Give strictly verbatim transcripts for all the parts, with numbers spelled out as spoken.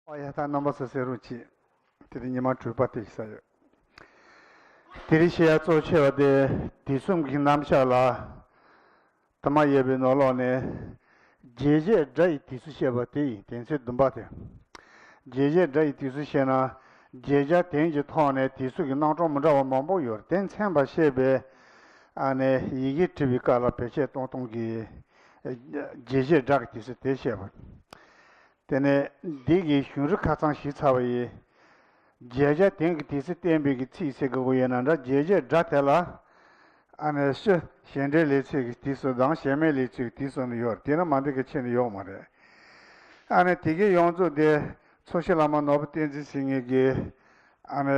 ཨ་ཡ། ད་རྣམ་པ་ཚོ་གསན་རོགས་གྱིས། དེ་རིང་ཉི་མ་དྲུག་པ་དེ་ཞིག་ས་ཡོད། དེ་རིང་བཤད་ཡ་གཙོ་ཆེ་བ་དེ་དུས་གསུམ་གྱི་རྣམ་གཞག་ལ། དུ་མ་ཡོད་པའི་ནང་ལོགས་ནས། རྒྱས་བཤད་སྒྲ་ཡི་དུས་སུ་བཤད་པ་དེ་ཡིན། དོན་ཚན་བདུན་པ་དེ། རྒྱས་བཤད་སྒྲ་ཡི་དུས་སུ་བཤད་ན། བརྗོད་བྱ་དོན་གྱི་ཐོག་ནས་དུས་སུ་གི་རྣམ་གྲངས་མི་འདྲ་བ་མང་པོ་ཡོད་རེད། དེ་མཚན་པ་བཤད་པའི། ཨ་ནི་ཡི་གེ་བྲི་བའི་སྐབས་ལ་བེད་སྤྱོད་གཏོང་སྟངས་ཀྱི། རྒྱས་བཤད་སྒྲ་གི་དུས་སུ་དེ་བཤད་པ། དེ་ནས་འདི་གི་གཞུང་རིགས་ཁ་ཚང་ཞིག་ཚར་བ་ཡིན། རྒྱས་བྱ་དོན་གྱི་དུས་སུ་བསྟན་པའི་གི་ཚིག་ཟེར་དགོས་ཀྱི་ཡོད་ན་འདྲ། རྒྱས་བཤད་སྒྲ་དེ་ལ། ཨ་ནི་ཕྱི་བྱེད་འབྲེལ་ལས་ཚིག་གི་དུས་སུ་དང་བྱེད་མེད་ལས་ཚིག་གི་དུས་སུ་ནི་ཡོད་རེད། དེས་ན་མ་འདི་གི་ཆེད་ནི་ཡོད་མ་རེད། ཨ་ནི་དེ་གའི་ཡོངས་རྫོགས་དེ་མཚོ་བྱང་བླ་མ་ནོར་བུ་བསྟན་འཛིན་ཟེར་མཁན་གྱི། ཨ་ནི་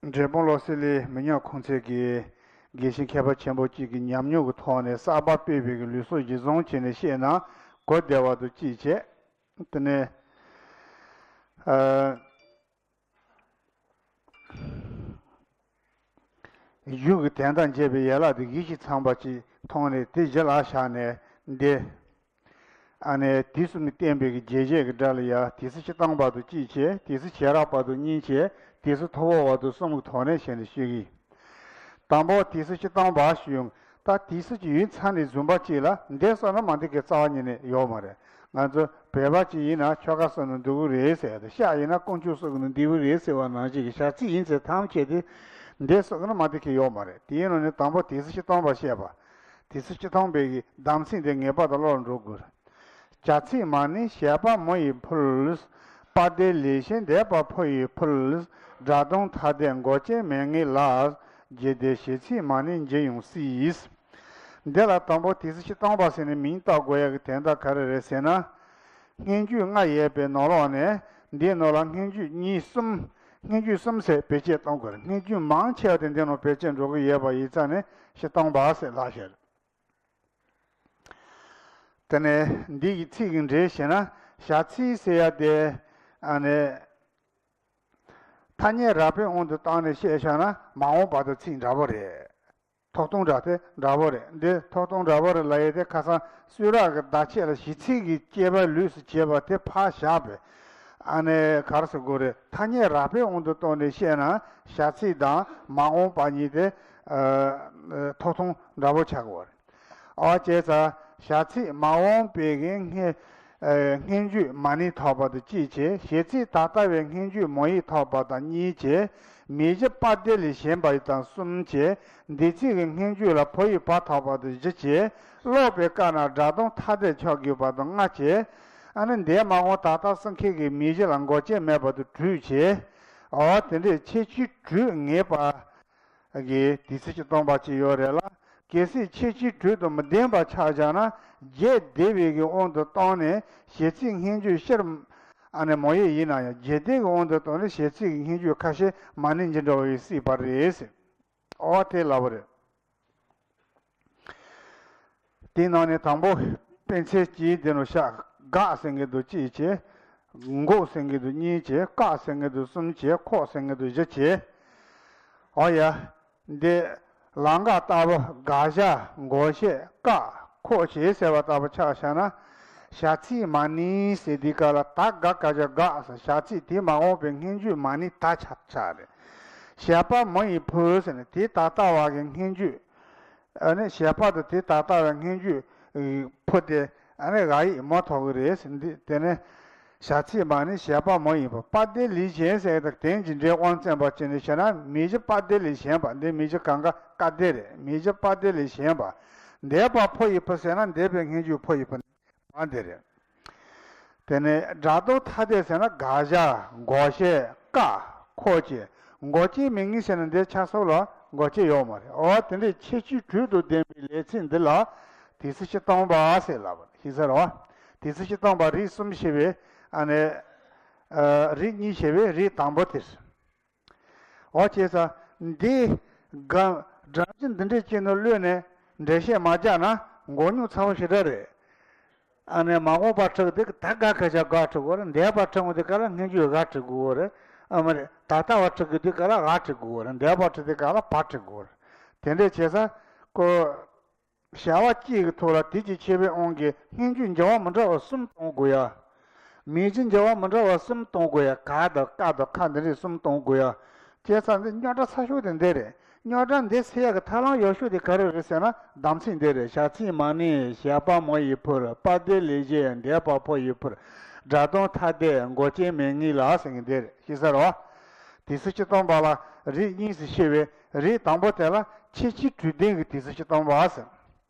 འབྲས་སྤུངས་བློ་གསལ་གླིང་མི་ཉག་ཁུངས་བཙན་གྱི་དགེ་བཤེས་མཁས་པ་ཆེན་པོ་གཅིག་གི་ཉམས་མྱོང་གི་ཐོག་ནས་གསར་པ་སྤེལ་བའི་གི་ལུགས་སྲོལ་གཞིར་བཟུང་བྱས་ནས་བཤད་ན་གོ་བདེ་བ་དང་གཅིག་བྱས། དེ་ནས། ཨ། གཞུང་གི་དོན་དང་འབྱེད་པའི་ཡན་ལག་དེ་གཞི་ཞིག་ཚང་པ་ཅིག་མཐོང་ནས་དེ་གཞི་ལ་བཞག་ནས་འདི། ཨ་ནི་དུས་གསུམ་ནས་བསྟན་པའི་གི་རྒྱས་བཤད་ཀྱི་སྒྲ་ལ་ཡང་དུས་སུ་སྤྱིར་བཏང་པ་དང་གཅིག་བྱས། དུས་སུ་བྱེ་བྲག་པ་དང་གཉིས་བྱས། དུས་སུ་ཐུབ་པ་བ་དང་གསུམ་གྱི་ཐོག་ནས་བཤད་ནས་ཤོད་ཀྱི་ཡིན། དང་པོ་དུས་སུ་སྤྱིར་བཏང་པ་ཞུ་ཡོང་། ད་དུས་སུ་ཅིག་ཡུན་ཚར་ནས་བཟུང་བ་ཅིག་ལ་འདས་སོང་ན་མ་འདི་གའི་རྩ་བ་ཉིད་ནས་ཡོད་མ་རེད། ང་ཚོ་བོད་པ་ཅིག་ཡིན་ན་ཆོལ་ཁ་གསུམ་ནང་འདུ་གི་རེད་ཟེར་ཡ་དང་། ཤག་ཡིན་ན་དཀོན་མཆོག་གསུམ་གྱི་ནང་འདུ་གི་རེད་ཟེར་བ་ནང་བཞིན་གྱི་བྱ་ཚིག་ཡིན་ཚེ་ཐམས་ཅད་དེ་འདས་སོང་ན་མ་འདི་གའི་ཡོད་མ་རེད། དེའི་ནང་ནས་དང་པོ་དུས་སུ་སྤྱིར་བཏང་པ་བཤད་པ། དུས་སུ་སྤྱིར་བཏང་པའི་གི་གདམས་ཚིག་འདི་ངེས་པར་དུ་བློ་ལ་འགྲོ་དགོས། བྱ་ཚིག་མ་ནིང་བྱེད་པ་མོ་ཡིས་ཕུལ། དཔལ་ལྡན་ལས་གཞན་འདས་པ་ཕོ་ཡིས་ཕུལ། སྒྲ་དོན་ཐ་དད་མགོ་ཅན་མེད་ངེས་ལ། རྒྱས་འདེབས་བྱེད་ཚིག་མ་ནིང་ཇི་ཡོང་སྲིད། འདི་ལ་དང་པོ་དུས་སུ་སྤྱིར་བཏང་པ་ཟེར་ནས་མིང་བཏགས་དགོས་ཡ་གི་དོན་དག་ག་རེ་རེད་ཟེར་ན། སྔོན་འཇུག་ལྔ་ཡོད་པའི་ནང་ལོགས་ནས་འདིའི་ནང་ལ་སྔོན་འཇུག་གཉིས་གསུམ། སྔོན་འཇུག་གསུམ་ཟེར་བེད་སྤྱོད་གཏོང་དགོས་རེད། སྔོན་འཇུག་མང་ཆེ་བ་དེ་འདི་ནང་བེད་སྤྱོད་འགྲོ་གི་ཡོད་པ་ཡིན་ཙང་ནས་སྤྱིར་བཏང་པ་ཟེར་ལབ་བཞག་རེད། དེ་ནས་འདི་ཡི་ཚིག་གི་འགྲེལ་བཤད་ན། བྱ་ཚིག་ཟེར་ཡ་དེ། ཨ་ནི། ཐ་སྙད་རགས་པའི་དབང་དུ་བཏང་ནས་བཤད་བཞག་ན་མ་འོངས་པ་དང་ཚིག་འདྲ་པོ་རེད། ཐོག་དོན་སྒྲ་དེ་འདྲ་པོ་རེད། འདི་ཐོག་དོན་འདྲ་པོ་རེད་ལབ་ཡས་དེ་ཁ་སང་གསུང་རབ་ཀྱི་བརྡ་ཆད་ལ་གཞི་ཚིག་གི་དཔྱད་པ་ལུས་སུ་བྱས་པ་དེ་ཕར་བཞག་པས། ཨ་ནི་ག་རེ་ཟེར་དགོས་རེད། ཐ་སྙད་རགས་པའི་དབང་དུ་བཏང་ནས་བཤད་ན་བྱ་ཚིག་དང་མ་འོངས་པ་གཉིས་དེ། ཨ། ཐོག་དོན་འདྲ་པོ་ཆགས་ཀྱི་ཡོད་རེད། ཨོ་བྱས་ཙང་བྱ་ཚིག་མ་འོངས་པའི་གི་སྔོན། ཨ། སྔོན་འཇུག་མ་ནིང་ཐོབ་པ་དང་གཅིག་བྱས། བྱེད་ཚིག་ད་ལྟ་བའི་སྔོན་འཇུག་མོ་ཡིས་ཐོབ་པ་དང་གཉིས་བྱས། མིང་གཞི་པ་དེ་ལས་གཞན་པ་ཡི་དང་གསུམ་བྱས། འདས་ཚིག་གི་སྔོན་འཇུག་ལ་བོ་ཡི་བ་ཐོབ་པ་དང་བཞི་བྱས། ཀློག་པའི་སྐབས་ན་སྒྲ་དོན་ཐ་དད་ཆགས་དགོས་པ་དང་ལྔ་བྱས། ཨ་ནི་འདས་མ་འོངས་ད་ལྟ་གསུམ་ཀའི་གི་མིང་གཞི་ལ་མགོ་ཅན་མེད་པ་དང་དྲུག་བྱས། ཨོ་དེ་འདྲའི་ཁྱད་ཆོས་དྲུག་ངེས་པ། གི་དུས་ཚོད་ཀྱི་སྟོང་པ་ཅིག་ཡོད་རེད་ལ། གལ་སྲིད་ཁྱད་ཆོས་དྲུག་དང་མི་ལྡན་པ་ཆགས་བཞག་ན། རྒྱས་འདེབས་པའི་གི་དབང་དུ་བཏང་ནས་བྱེད་ཚིག་སྔོན་འཇུག་སྤྱིར། ཨ་ནི་མོ་ཡིས་ཡིན་ན་ཡང་རྒྱས་འདེབས་ཀྱི་དབང་དུ་བཏང་ནས་བྱེད་ཚིག་གི་སྔོན་འཇུག་ཁ་ཤས་མ་ནིང་ཇི་འདྲ་བ་ཡིན་སྲིད་པ་རེད་ཟེར། ཨོ་དེ་ལབ་པ་རེད། དེའི་ནང་ནས་དང་པོ་དཔེ་མཚོན་གཅིག་དེ་ནོ་ཤག་དགག་ཟེར་མཁན་དུ་གཅིག་བྱས། འགོག་ཟེར་མཁན་དུ་གཉིས་བྱས། བཀག་ཟེར་མཁན་དུ་གསུམ་བྱས། ཁོག་ཟེར་མཁན་དུ་བཞི་བྱས། ཨོ་ཡ། འདི་ལམ་ཁ་ལྟ་བུ་དགག་བྱ་འགོག་བྱེད་བཀག་ཁོག་བྱེད་ཟེར་བ་ལྟ་བུ་ཆགས་བཞག་ན། བྱ་ཚིག་མ་ནིང་ཟེར་དུས་སྐབས་ལ་ད་དགག་བྱ་དགག་ཟེར། བྱ་ཚིག་དེ་མ་འོངས་པའི་སྔོན་འཇུག་མ་ནིང་ད་ཆགས་ཆགས་རེད། བྱེད་པ་མོ་ཡིས་ཕུལ་ཟེར་ནས་དེ་ད་ལྟ་བ་གི་སྔོན་འཇུག་ཨ་ནི་བྱེད་པ་དང་དེ་ད་ལྟ་བའི་སྔོན་འཇུག་ཕུ་དེ་ཨ་ནི་ག་ཡིག་མོ་ཐོགས་ཀྱི་རེད་ཟེར། འདི་དེ་ནི་བྱ་ཚིག་མ་ནིང་བྱེད་པ་མོ་ཡིན་པ། པ་དེ་ལས་གཞན་ཟེར་དང་དོན་གྱི་འབྲེལ་དབང་བཙན་པ་བྱས་ནས་བཤད་ན། མིང་གཞི་པ་དེ་ལས་གཞན་པ། འདི་མིང་གཞི་གང་ག་ཀ་དེ་རེད། མིང་གཞི་པ་དེ་ལས་གཞན་པ། འདས་པ་ཕོ་ཡིས་ཕུལ་ཟེར་ན་འདས་པའི་སྔོན་འཇུག་ཕོ་ཡིས་ཕུལ་བ་འདི་རེད། དེ་ནས་སྒྲ་དོན་ཐ་དད་ཟེར་ན་དགག་བྱ་འགོག་བྱེད་བཀག་ཁོག་བྱེད། མགོ་ཅན་མེད་ངེས་ཟེར་ན་འདི་ཆ་སོགས་ལ་མགོ་ཅན་ཡོད་མ་རེད། འོ་དེ་འདྲའི་ཁྱད་ཆོས་དྲུག་དང་ལྡན་པའི་ལས་ཚིག་འདི་ལ་དུས་ཚོད་སྤྱིར་བཏང་པ་ཟེར་ལབ་པ་ཤེས་ཟེར་བ། དུས་ཚོད་སྤྱིར་བཏང་པ་རིགས་གསུམ་ཞེས་པའི་ཨ་ནི་ཨ་རིགས་གཉིས་ཞེས་པའི་རིགས་དང་པོ་དེ། འོ་བྱས་ཙང་འདི་ག་སྒྲ་གཅན་འདི་འདྲའི་སྐྱེ་ནོ་བློས་ནས་འགྲེལ་བཤད་མ་རྒྱག་ན་མགོ་རྙོག་ཚ་བོ་ཞེ་དྲག་རེད། ཨ་ནི་མ་འོངས་པ་ཁྲིད་དེ་ད་དགག་བྱ་དགག་ཁྲིད་དགོས་རེད། འདས་པ་ཁྲིད་འོང་དེ་ག་ལ་སྔོན་འཇུག་དགག་ཁྲིད་དགོས་རེད། ཨ་མ་རེད། ད་ལྟ་བ་ཁྲིད་དགོས་དུས་ག་ལ་དགག་ཁྲིད་དགོས་རེད། འདས་པ་ཁྲིད་དེ་ག་ལ་བ་ཁྲིད་དགོས་རེད། དེ་འདྲས་བྱས་ཙང་ཀོ། བྱ་བ་གཅིག་གི་ཐོག་ལ་དེ་གཅིག་ཁྱད་པར་དབང་གིས་སྔོན་འཇུག་འགྱུར་བ་མི་འདྲ་བ་གསུམ་གཏོང་དགོས་ཡ། མིང་གཞི་འབྱེད་པ་མི་འདྲ་བ་གསུམ་གཏོང་དགོས་ཡ། ག་དང་ཀ་དང་ཁ་འདི་འདྲས་གསུམ་གཏོང་དགོས་ཡ། བྱས་ཙང་འདི་རྙོག་དྲ་ཚ་ཤོས་དེ་འདི་རེད། རྙོག་དྲ་འདི་སེལ་ཡག་གི་ཐབས་ལམ་ཡག་ཤོས་དེ་ག་རེ་རེད་ཟེར་ན། དམ་ཚིག་འདི་རེད། བྱ་ཚིག་མ་ནིང་བྱ་བ་མ་ཡི་ཕུར། པ་དེ་ལས་གཞན་འདས་པ་ཕོ་ཡི་ཕུར། སྒྲ་དོན་ཐ་དད་མགོ་ཅན་མིང་ངེས་ལ་ཟེར་མཁན་འདི་རེད། ཤེས་ས་རེད་བ། དེ་ཚོ་ཆིག་སྟོང་པ་ལ་རིགས་གཉིས་སུ་ཕྱེ་བའི་རིགས་དང་པོ་དེ་ལ་ཁྱད་ཆོས་གྲུབ་ལྡན་གྱི་དེ་ཚོ་ཆིག་སྟོང་པ་ཟེར།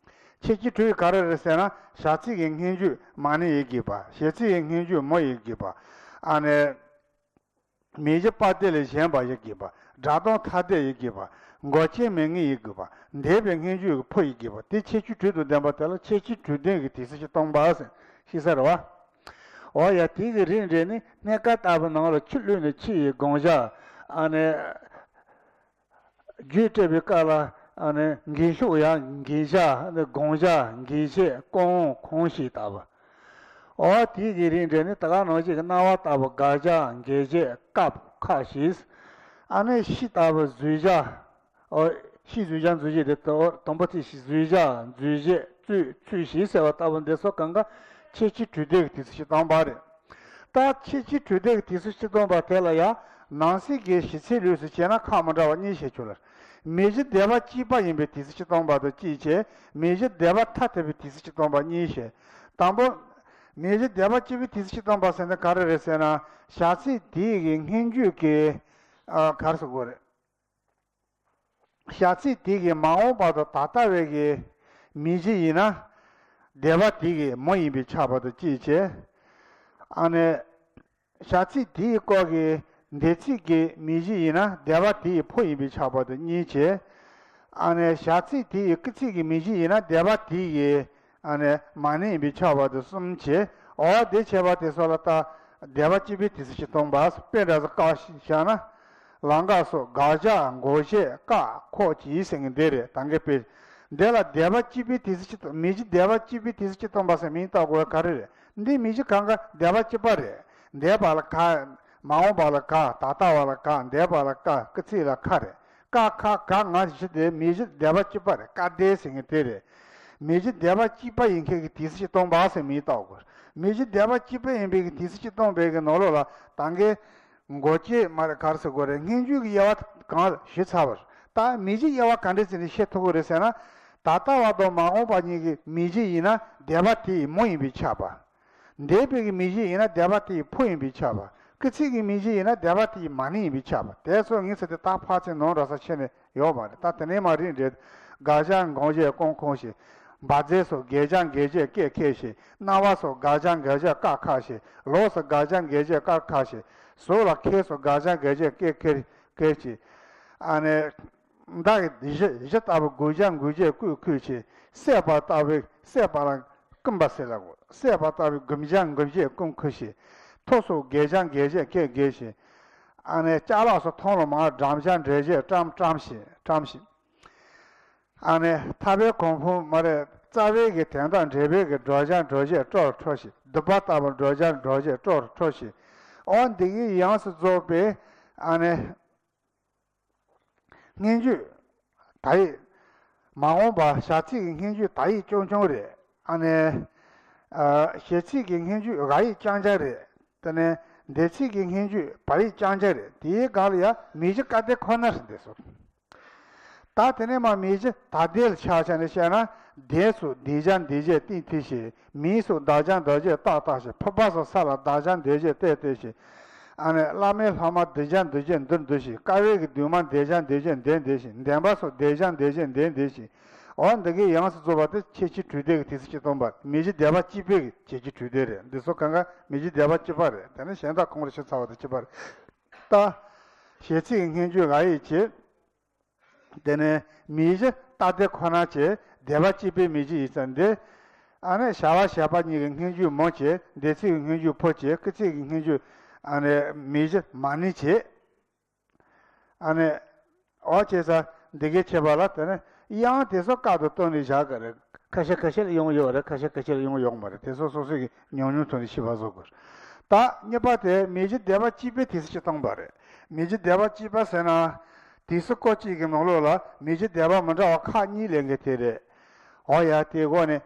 ཁྱད་ཆོས་གྲུབ་པའི་ག་རེ་རེད་ཟེར་ན། བྱ་ཚིག་གི་སྔོན་འཇུག་མ་ནིང་ཡི་གེ་པ། བྱེད་ཚིག་གི་སྔོན་འཇུག་མ་ཡི་གེ་པ། ཨ་ནི། མིང་གཞི་པ་དེ་ལས་གཞན་པ་ཡི་གེ་པ། སྒྲ་དོན་ཐ་དད་ཡི་གེ་པ། མགོ་ཅན་མིང་ངེས་ཡི་གེ་པ། འདས་པའི་སྔོན་འཇུག་གི་ཕོ་ཡི་གེ་པ། དེ་ཁྱད་ཆོས་གྲུབ་དང་ལྡན་པ་དེ་ལ་ཁྱད་ཆོས་གྲུབ་ལྡན་གྱི་དེ་ཚོ་ཆིག་སྟོང་པ་ཟེར། ཤེས་ས་རེད་བ། འོ་ཡ། དེ་གི་རིགས་འགྲེ་ནི། སྣེ་ཁ་ལྟ་བུ་ནང་ལ་ཆུ་བླུགས་ནས་ཆུ་ཡི་དགོངས་བཞག་ཨ་ནི། རྒྱུད་བཀྲལ་བའི་སྐབས་ལ་ཨ་ནི་འགེངས་ཤུགས་ཡང་འགེངས་བྱ་ནི་དགོངས་བྱ་འགེངས་བྱེད་ཀུན་འོང་གང་ཞིག་ལྟ་བུ། འོ་དེའི་གི་རིགས་འགྲེ་ནི་ད་ག་ནང་བཞིན་གྱི་རྣ་བ་ལྟ་བུ་དགག་བྱ་འགེངས་བྱེད་སྐབས་ཁ་ཞིག་ཨ་ནི་ཤི་ལྟ་བུ་བཟོད་བྱ། འོ་ཤི་བཟོད་བྱ་འཛུད་བྱེད་དེ་དང་པོ་ཚིག་ཤི་བཟོད་བྱ་འཛུད་བྱེད་བཙུད་ཚུལ་ཞིག་ཟེར་བ་ལྟ་བུ་འདི་ཚོ་གང་ག་ཁྱད་ཆོས་གྲུབ་ལྡན་གྱི་དེ་ཚོ་ཆིག་སྟོང་པ་རེད། ད་ཁྱད་ཆོས་གྲུབ་ལྡན་གྱི་དེ་ཚོ་ཆིག་སྟོང་པ་དེ་ལ་ཡང་ནང་གསེས་ཀྱི་གཞི་ཚིག་ལུགས་སུ་བྱས་ན་ཁག་མི་འདྲ་བ་གཉིས་བྱེད་ཆོག་ལ། མིང་གཞི་སྡེ་པ་གཅིག་པ་ཡིན་པའི་དེ་ཚོ་ཆིག་སྟོང་པ་དང་གཅིག་བྱས། མིང་གཞི་སྡེ་པ་ཐ་དད་པའི་དེ་ཚོ་ཆིག་སྟོང་པ་གཉིས་བྱས། དང་པོ། མིང་གཞི་སྡེ་པ་གཅིག་པའི་དེ་ཚོ་ཆིག་སྟོང་པ་ཟེར་ན་ག་རེ་རེད་ཟེར་ན། བྱ་ཚིག་དེའི་གི་སྔོན་འཇུག་གི། ཨ། ག་རེ་ཟེར་དགོས་རེད། བྱ་ཚིག་དེ་གི་མ་འོངས་པ་དང་ད་ལྟ་བའི་གི་མིང་གཞི་ཡིན་ན། སྡེ་པ་དེ་གི་མ་ཡིན་པས་ཁྱབ་པ་དང་གཅིག་བྱས། ཨ་ནི། བྱ་ཚིག་དེའི་སྐོར་གྱི་འདས་ཚིག་གི་མིང་གཞི་ཡིན་ན་སྡེ་པ་དེ་ཡི་ཕོ་ཡིན་པས་ཁྱབ་པ་དང་གཉིས་བྱས། ཨ་ནི། བྱ་ཚིག་དེ་ཡི་སྐུལ་ཚིག་གི་མིང་གཞི་ཡིན་ན་སྡེ་པ་དེ་ཡི། ཨ་ནི། མ་ནིང་ཡིན་པས་ཁྱབ་པ་དང་གསུམ་བྱས། འོ་དེ་བྱས་པ་དེ་ཚོ་ལ་ད་སྡེ་པ་གཅིག་པའི་དེ་ཚོ་ཆིག་སྟོང་པ། དཔེ་འདྲ་ཚོ་བཀག་བཞག་ན། ལང་ཀ་སོགས་དགག་བྱ་མགོ་བྱེད་ཀ་ཁོ་གཅིག་ཟེར་མཁན་འདི་རེད། ད་གིན་དཔེ་འདི་ལ་སྡེ་པ་གཅིག་པའི་དེ་ཚོ་ཆིག་སྟོང་། མིང་གཞི་སྡེ་པ་གཅིག་པའི་དེ་ཚོ་ཆིག་སྟོང་པ་ཟེར་མིང་བཏགས་དགོས་པ་ག་རེ་རེད། འདི་མིང་གཞི་གང་ག་སྡེ་པ་གཅིག་པ་རེད། འདས་པ་ལ་ག་མ་འོངས་པ་ལ་ག་ད་ལྟ་བ་ལ་ག་འདས་པ་ལ་ག་སྐུལ་ཚིག་ལ་ཁ་རེད། ཀ་ཁ་ག་ང་བཞི་དེ་མིང་གཞི་སྡེ་པ་གཅིག་པ་རེད། ཀ་སྡེ་ཟེར་མཁན་དེ་རེད། མིང་གཞི་སྡེ་པ་གཅིག་པ་ཡིན་མཁན་གྱི་དེ་ཚོ་ཆིག་སྟོང་པ་ཟེར་མིང་བཏགས་དགོས། མིང་གཞི་སྡེ་པ་གཅིག་པ་ཡིན་པའི་གི་དེ་ཚོ་ཆིག་སྟོང་པའི་གི་ནང་ལོགས་ལ་ད་གིན་མགོ་བྱེད་མ་རེད། ག་རེ་ཟེར་དགོས་རེད། སྔོན་འཇུག་གི་དབྱེ་བ་གང་ཞུས་ཚར་བ་རེད། ད་མིང་གཞི་དབྱེ་བ་ག་འདྲས་བྱས་ནས་ཤེས་ཐུབ་ཀྱི་རེད་ཟེར་ན། ད་ལྟ་བ་དང་མ་འོངས་པ་གཉིས་ཀྱི་མིང་གཞི་ཡིན་ན་སྡེ་པ་དེ་ཡི་མ་ཡིན་པས་ཁྱབ་པ། འདས་པའི་གི་མིང་གཞི་ཡིན་ན་སྡེ་པ་དེ་ཡི་ཕོ་ཡིན་པས་ཁྱབ་པ། སྐུལ་ཚིག་གི་མིང་གཞི་ཡིན་ན་སྡེ་པ་དེ་ཡི་མ་ནིང་ཡིན་པས་ཁྱབ་པ། དེ་ཚོ་ངས་ཟེར་དེ་ད་ཕར་ཚུར་ནོར་འདྲ་ས་ཕྱེ་ནས་ཡོད་མ་རེད། ད་དེ་ནས་མར་རིམ་འགྲེ། དགག་བྱ་དགོངས་བཞེད་ཀུན་འོང་གཞི། བ་ཛེ་སོགས་དགག་བྱ་འགེངས་བྱེད་ཀེ་ཁེ་གཞི། རྣ་བ་སོགས་དགག་བྱ་འགེངས་བྱེད་ཀ་ཁ་གཞི། ལོགས་སུ་དགག་བྱ་འགེངས་བྱེད་ཀར་ཁ་གཞི། གཟུགས་ལ་ཁེ་སོགས་དགག་བྱ་འགེངས་བྱེད་ཀེ་ཁེར་ཀེར་གཞི། ཨ་ནི། མདའ་གི་གཞི་གཞི་ལྟ་བུ་དགག་བྱ་འགེངས་བྱེད་ཀུ་ཁུ་གཞི། བསད་པ་ལྟ་བུའི་བསད་པ་ལ་རྐུན་པ་ཟེར་ལ་གོ། བསད་པ་ལྟ་བུའི་རྐུན་བྱ་འགེངས་བྱེད་རྐུན་ཁུ་གཞི། མཐུ་སོགས་དགག་བྱ་འགེངས་བྱེད་ཀེ་གེ་གཞི། ཨ་ནི་ལྕགས་ལག་སོགས་མཐུ་ལ་མ་འགྲམ་བྱ་འགྲེལ་བྱེད་བཀྲམ་བཀྲམ་གཞི་བཀྲམ་གཞི། ཨ་ནི་ཐར་པའི་གོ་འཕང་མ་རེད། རྩ་བའི་གི་དོན་དག་འགྲེལ་པའི་གི་བསྒྲུབ་བྱ་བསྒྲུབ་བྱེད་སྤྲོ་སྤྲོ་གཞི། སྡུད་པ་ལྟ་བུ་བསྒྲུབ་བྱ་བསྒྲུབ་བྱེད་སྤྲོ་སྤྲོ་གཞི། འོ་འདི་གི་ཡོངས་སུ་རྫོགས་པའི་ཨ་ནི། སྔོན་འཇུག་ད་ཡིག་མ་འོངས་པ་བྱ་ཚིག་གི་སྔོན་འཇུག་ད་ཡིག་རྐྱང་རྐྱང་རེད། ཨ་ནི། ཨ། བྱེད་ཚིག་གི་སྔོན་འཇུག་འ་ཡིག་རྐྱང་རྐྱང་རེད། དེ་ནས་འདས་ཚིག་གི་སྔོན་འཇུག་བ་ཡིག་རྐྱང་རྐྱང་རེད། དེའི་སྒང་ལ་ཡང་མིང་གཞི་ཀ་སྡེ་ཁོ་ན་ཞིག་འདས་སོ། ད་དེ་ནས་མར་མིང་གཞི་ད་སྡེ་ལ་ཆ་བཞག་ནས་བཤད་ན། འདས་སོགས་འདས་བྱ་འདས་བྱེད་ཏན་ཏན་བྱེད། མིང་སོགས་བདག་བྱ་འདོགས་བྱེད་ཏག་ཏག་བྱེད། ཕུ་པ་སོགས་ས་ལ་བདག་བྱ་འདོགས་བྱེད་ཏེ་ཏེ་བྱེད། ཨ་ནི་བླ་མའི་སློབ་མ་འདུལ་བྱ་འདུལ་བྱེད་འདུལ་འདུལ་བྱེད། དཀའ་བའི་གི་འདུན་མ་འདས་བྱ་འདས་བྱེད་འདས་འདས་བྱེད། འདོན་པ་སོགས་འདས་བྱ་འདོགས་བྱེད་འདོགས་འདོགས་བྱེད། འོ་འདི་གའི་ཡོངས་སུ་རྫོགས་པ་དེ་ཁྱད་ཆོས་གྲུབ་ལྡན་གྱི་དེ་ཚོ་ཆིག་སྟོང་པ། མིང་གཞི་སྡེ་པ་གཅིག་པའི་གི་ཁྱད་ཆོས་གྲུབ་ལྡན་རེད། འདི་ཚོ་གང་ག་མིང་གཞི་སྡེ་པ་གཅིག་པ་རེད། དེ་ནི་གཞན་དག་གོང་རུ་ཞུས་ཚར་བ་དང་གཅིག་པ་རེད། ད། བྱེད་ཚིག་སྔོན་འཇུག་འ་ཡིག་བྱེད། དེ་ནས་མིང་གཞི་ད་སྡེ་ཁོ་ན་བྱེད། སྡེ་པ་གཅིག་པའི་མིང་གཞི་ཡིན་ཙང་འདི། ཨ་ནི་བྱ་བ་བྱེད་པ་གཉིས་ཀྱི་སྔོན་འཇུག་མ་བྱེད། འདས་ཚིག་གི་སྔོན་འཇུག་ཕོ་བྱེད། སྐུལ་ཚིག་གི་སྔོན་འཇུག་ཨ་ནི་མིང་གཞི་མ་ནིང་བྱེད། ཨ་ནི། འོ་བྱས་ཙང་འདི་གའི་ཁྱད་པར་ལ་དེ་ནི་དབྱངས་དེ་ཚོ་སྐབས་དང་བསྟུན་ནས་བཞག་གི་རེད། ཁ་ཤས་ཁ་ཤས་ལ་དབྱངས་ཡོད་རེད། ཁ་ཤས་ཁ་ཤས་ལ་དབྱངས་ཡོད་མ་རེད། དེ་ཚོ་སོ་སོ་གི་ཉམས་མྱོང་ཐོག་ནས་ཤེས་པ་བཟོ་དགོས། ད་གཉིས་པ་དེ་མིང་གཞི་སྡེ་པ་གཅིག་པའི་དེ་ཚོ་ཆིག་སྟོང་པ་རེད། མིང་གཞི་སྡེ་པ་གཅིག་པ་ཟེར་ན། དེ་ཚོ་སྐོར་གཅིག་གི་ནང་ལོགས་ལ་མིང་གཞི་སྡེ་པ་མི་འདྲ་བ་ཁག་གཉིས་ལེན་མཁན་དེ་རེད། འོ་ཡ། དེའི་སྒོ་ནས།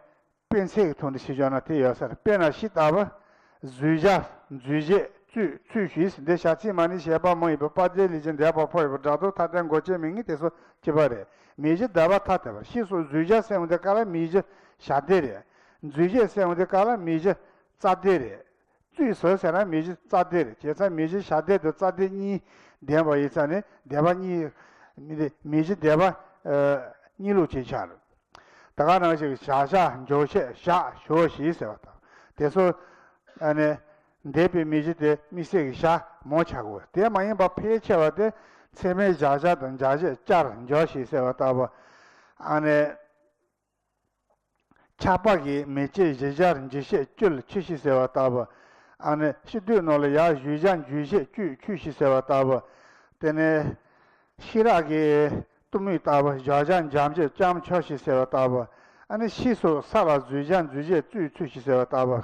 དཔེ་མཚོན་གྱི་ཐོག་ནས་ཞུས་བཞག་ན་དེ་ཡོད་ས་རེད། དཔེར་ན་ཤི་ལྟ་བུ། བཟོད་བྱ། འཛུད་བྱེད། བཙུད། ཚུད་ཞེས་འདི་བྱ་ཚིག་མ་ནིང་བྱེད་པ་མ་ཡིན་པའི་དཔལ་ལྡན་ལས་ཀྱི་འདས་པ་ཕོ་ཡི་བུ་སྒྲ་མདོར་ཐ་དད་མགོ་ཅན་མིང་ངེས་དེ་སོགས་སྐྱེ་བ་རེད། མི་གཞི་འདས་པ་ཐ་དད་པ་ཤེས་སོགས་བཟོད་བྱ་ཟེར་བ་འདི་ག་ལ་མི་གཞི་བྱ་སྡེ་རེད། འཛུད་བྱེད་ཟེར་བ་འདི་ག་ལ་མི་གཞི་རྩ་སྡེ་རེད། བཙུད་ཟེར་ཟེར་ན་མི་གཞི་རྩ་སྡེ་རེད། བྱས་ཙང་མི་གཞི་བྱ་སྡེ་དང་རྩ་སྡེ་གཉིས་ལྡན་པ་ཡིན་ཙང་ནི་འདས་པ་གཉིས། མི་གཞི་འདས་པ་གཉིས་ལུགས་ཅན་ཆགས་རེད། ད་ག་ནང་བཞིན་བཞག་བཞག་འཇོག་བྱེད་བཞག་ཞོག་ཞེས་ཟེར་བ་དང་དེ་ཚོ་ཨ་ནི་འདས་པའི་མི་གཞི་དེ་དམིགས་བསལ་གྱི་བྱ་མོ་ཆགས་དགོས། དེ་མ་ཡིན་པ་ཕལ་ཆེ་བ་དེ་ཚད་མའི་བཞག་བཞག་དང་འཇོག་བྱེད་བཅར་འཇོག་ཞེས་ཟེར་བ་ལྟ་བུ། ཨ་ནི་ཆགས་པ་གིས་མི་བསྐྱེད་གཞི་བཞག་འཇིག་བྱེད་བཅུད་ཆུད་ཞེས་ཟེར་བ་ལྟ་བུ། ཨ་ནི་ཤི་དུས་ནང་ལ་ཡར་བཞུ་བཞག་འཇུ་བྱེད་བཅུད་ཆུད་ཞེས་ཟེར་བ་ལྟ་བུ། དེ་ནས་ཤེས་རབ་ཀྱི་གཏུམ་མོ་ལྟ་བུ་བཞག་བཞག་འཇམ་བྱེད་ལྕམ་ཆོག་ཞེས་ཟེར་བ་ལྟ་བུ། ཨ་ནི་ཤེས་སོགས་ས་ལ་བཟོད་བཞག་འཛུད་བྱེད་བཙུད་ཚུད་ཞེས་ཟེར་བ་ལྟ་བུ།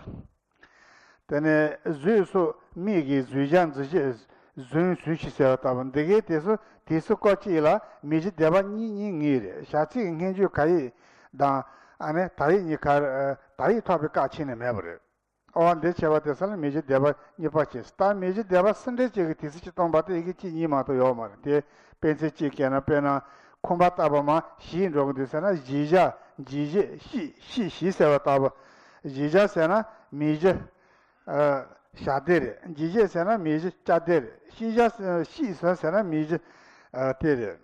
དེ་ནས་བཟོད་སོགས་མིག་གིས་བཟོད་བཞག་འཛུད་བྱེད་བཟུང་ཚུད་ཞེས་ཟེར་བ་ལྟ་བུ། འདི་གའི་དུས་སུ་དུས་སུ་སྐོར་གཅིག་ལ་མི་གཞི་འདས་པ་གཉིས་གཉིས་ངེས་རེད། བྱ་ཚིག་གི་སྔོན་འཇུག་ག་ཡིག་དང་ཨ་ནི་ད་ཡིག་གཉིས་ཀར་ད་ཡིག་ཐོགས་པའི་སྐབས་ཕྱེ་ནས་མེད་པ་རེད། ཨོ་འདི་བྱས་པ་དེ་ས་ལ་མི་གཞི་འདས་པ་གཉིས་པ་བྱས། ད་མི་གཞི་འདས་པ་སུ་འདྲ་ཅིག་གི་དུས་སུ་སྤྱི་སྟོང་པ་དེ་ཡི་གེ་གཅིག་གཉིས་མ་གཏོགས་ཡོད་མ་རེད་དེ། དཔེ་མཚོན་གཅིག་བཀལ་ན་དཔེར་ན་ཁོམ་པ་བཏབ་པ་མ་ཞིག་འགྲོ་གི་འདུག་ཟེར་ན་གཞི་བཞག་འཇིགས་བྱེད་ཤི་ཤི་ཞེས་ཟེར་བ་ལྟ་བུ། གཞི་བཞག་ཟེར་ན་མི་གཞི། བྱ་སྡེ་རེད། འཇིགས་བྱེད་ཟེར་ན་མི་གཞི་བཅའ་སྡེ་རེད། ཤི་བཞག་ཤི་ཟེར་ན་མི་གཞི་སྡེ་རེད།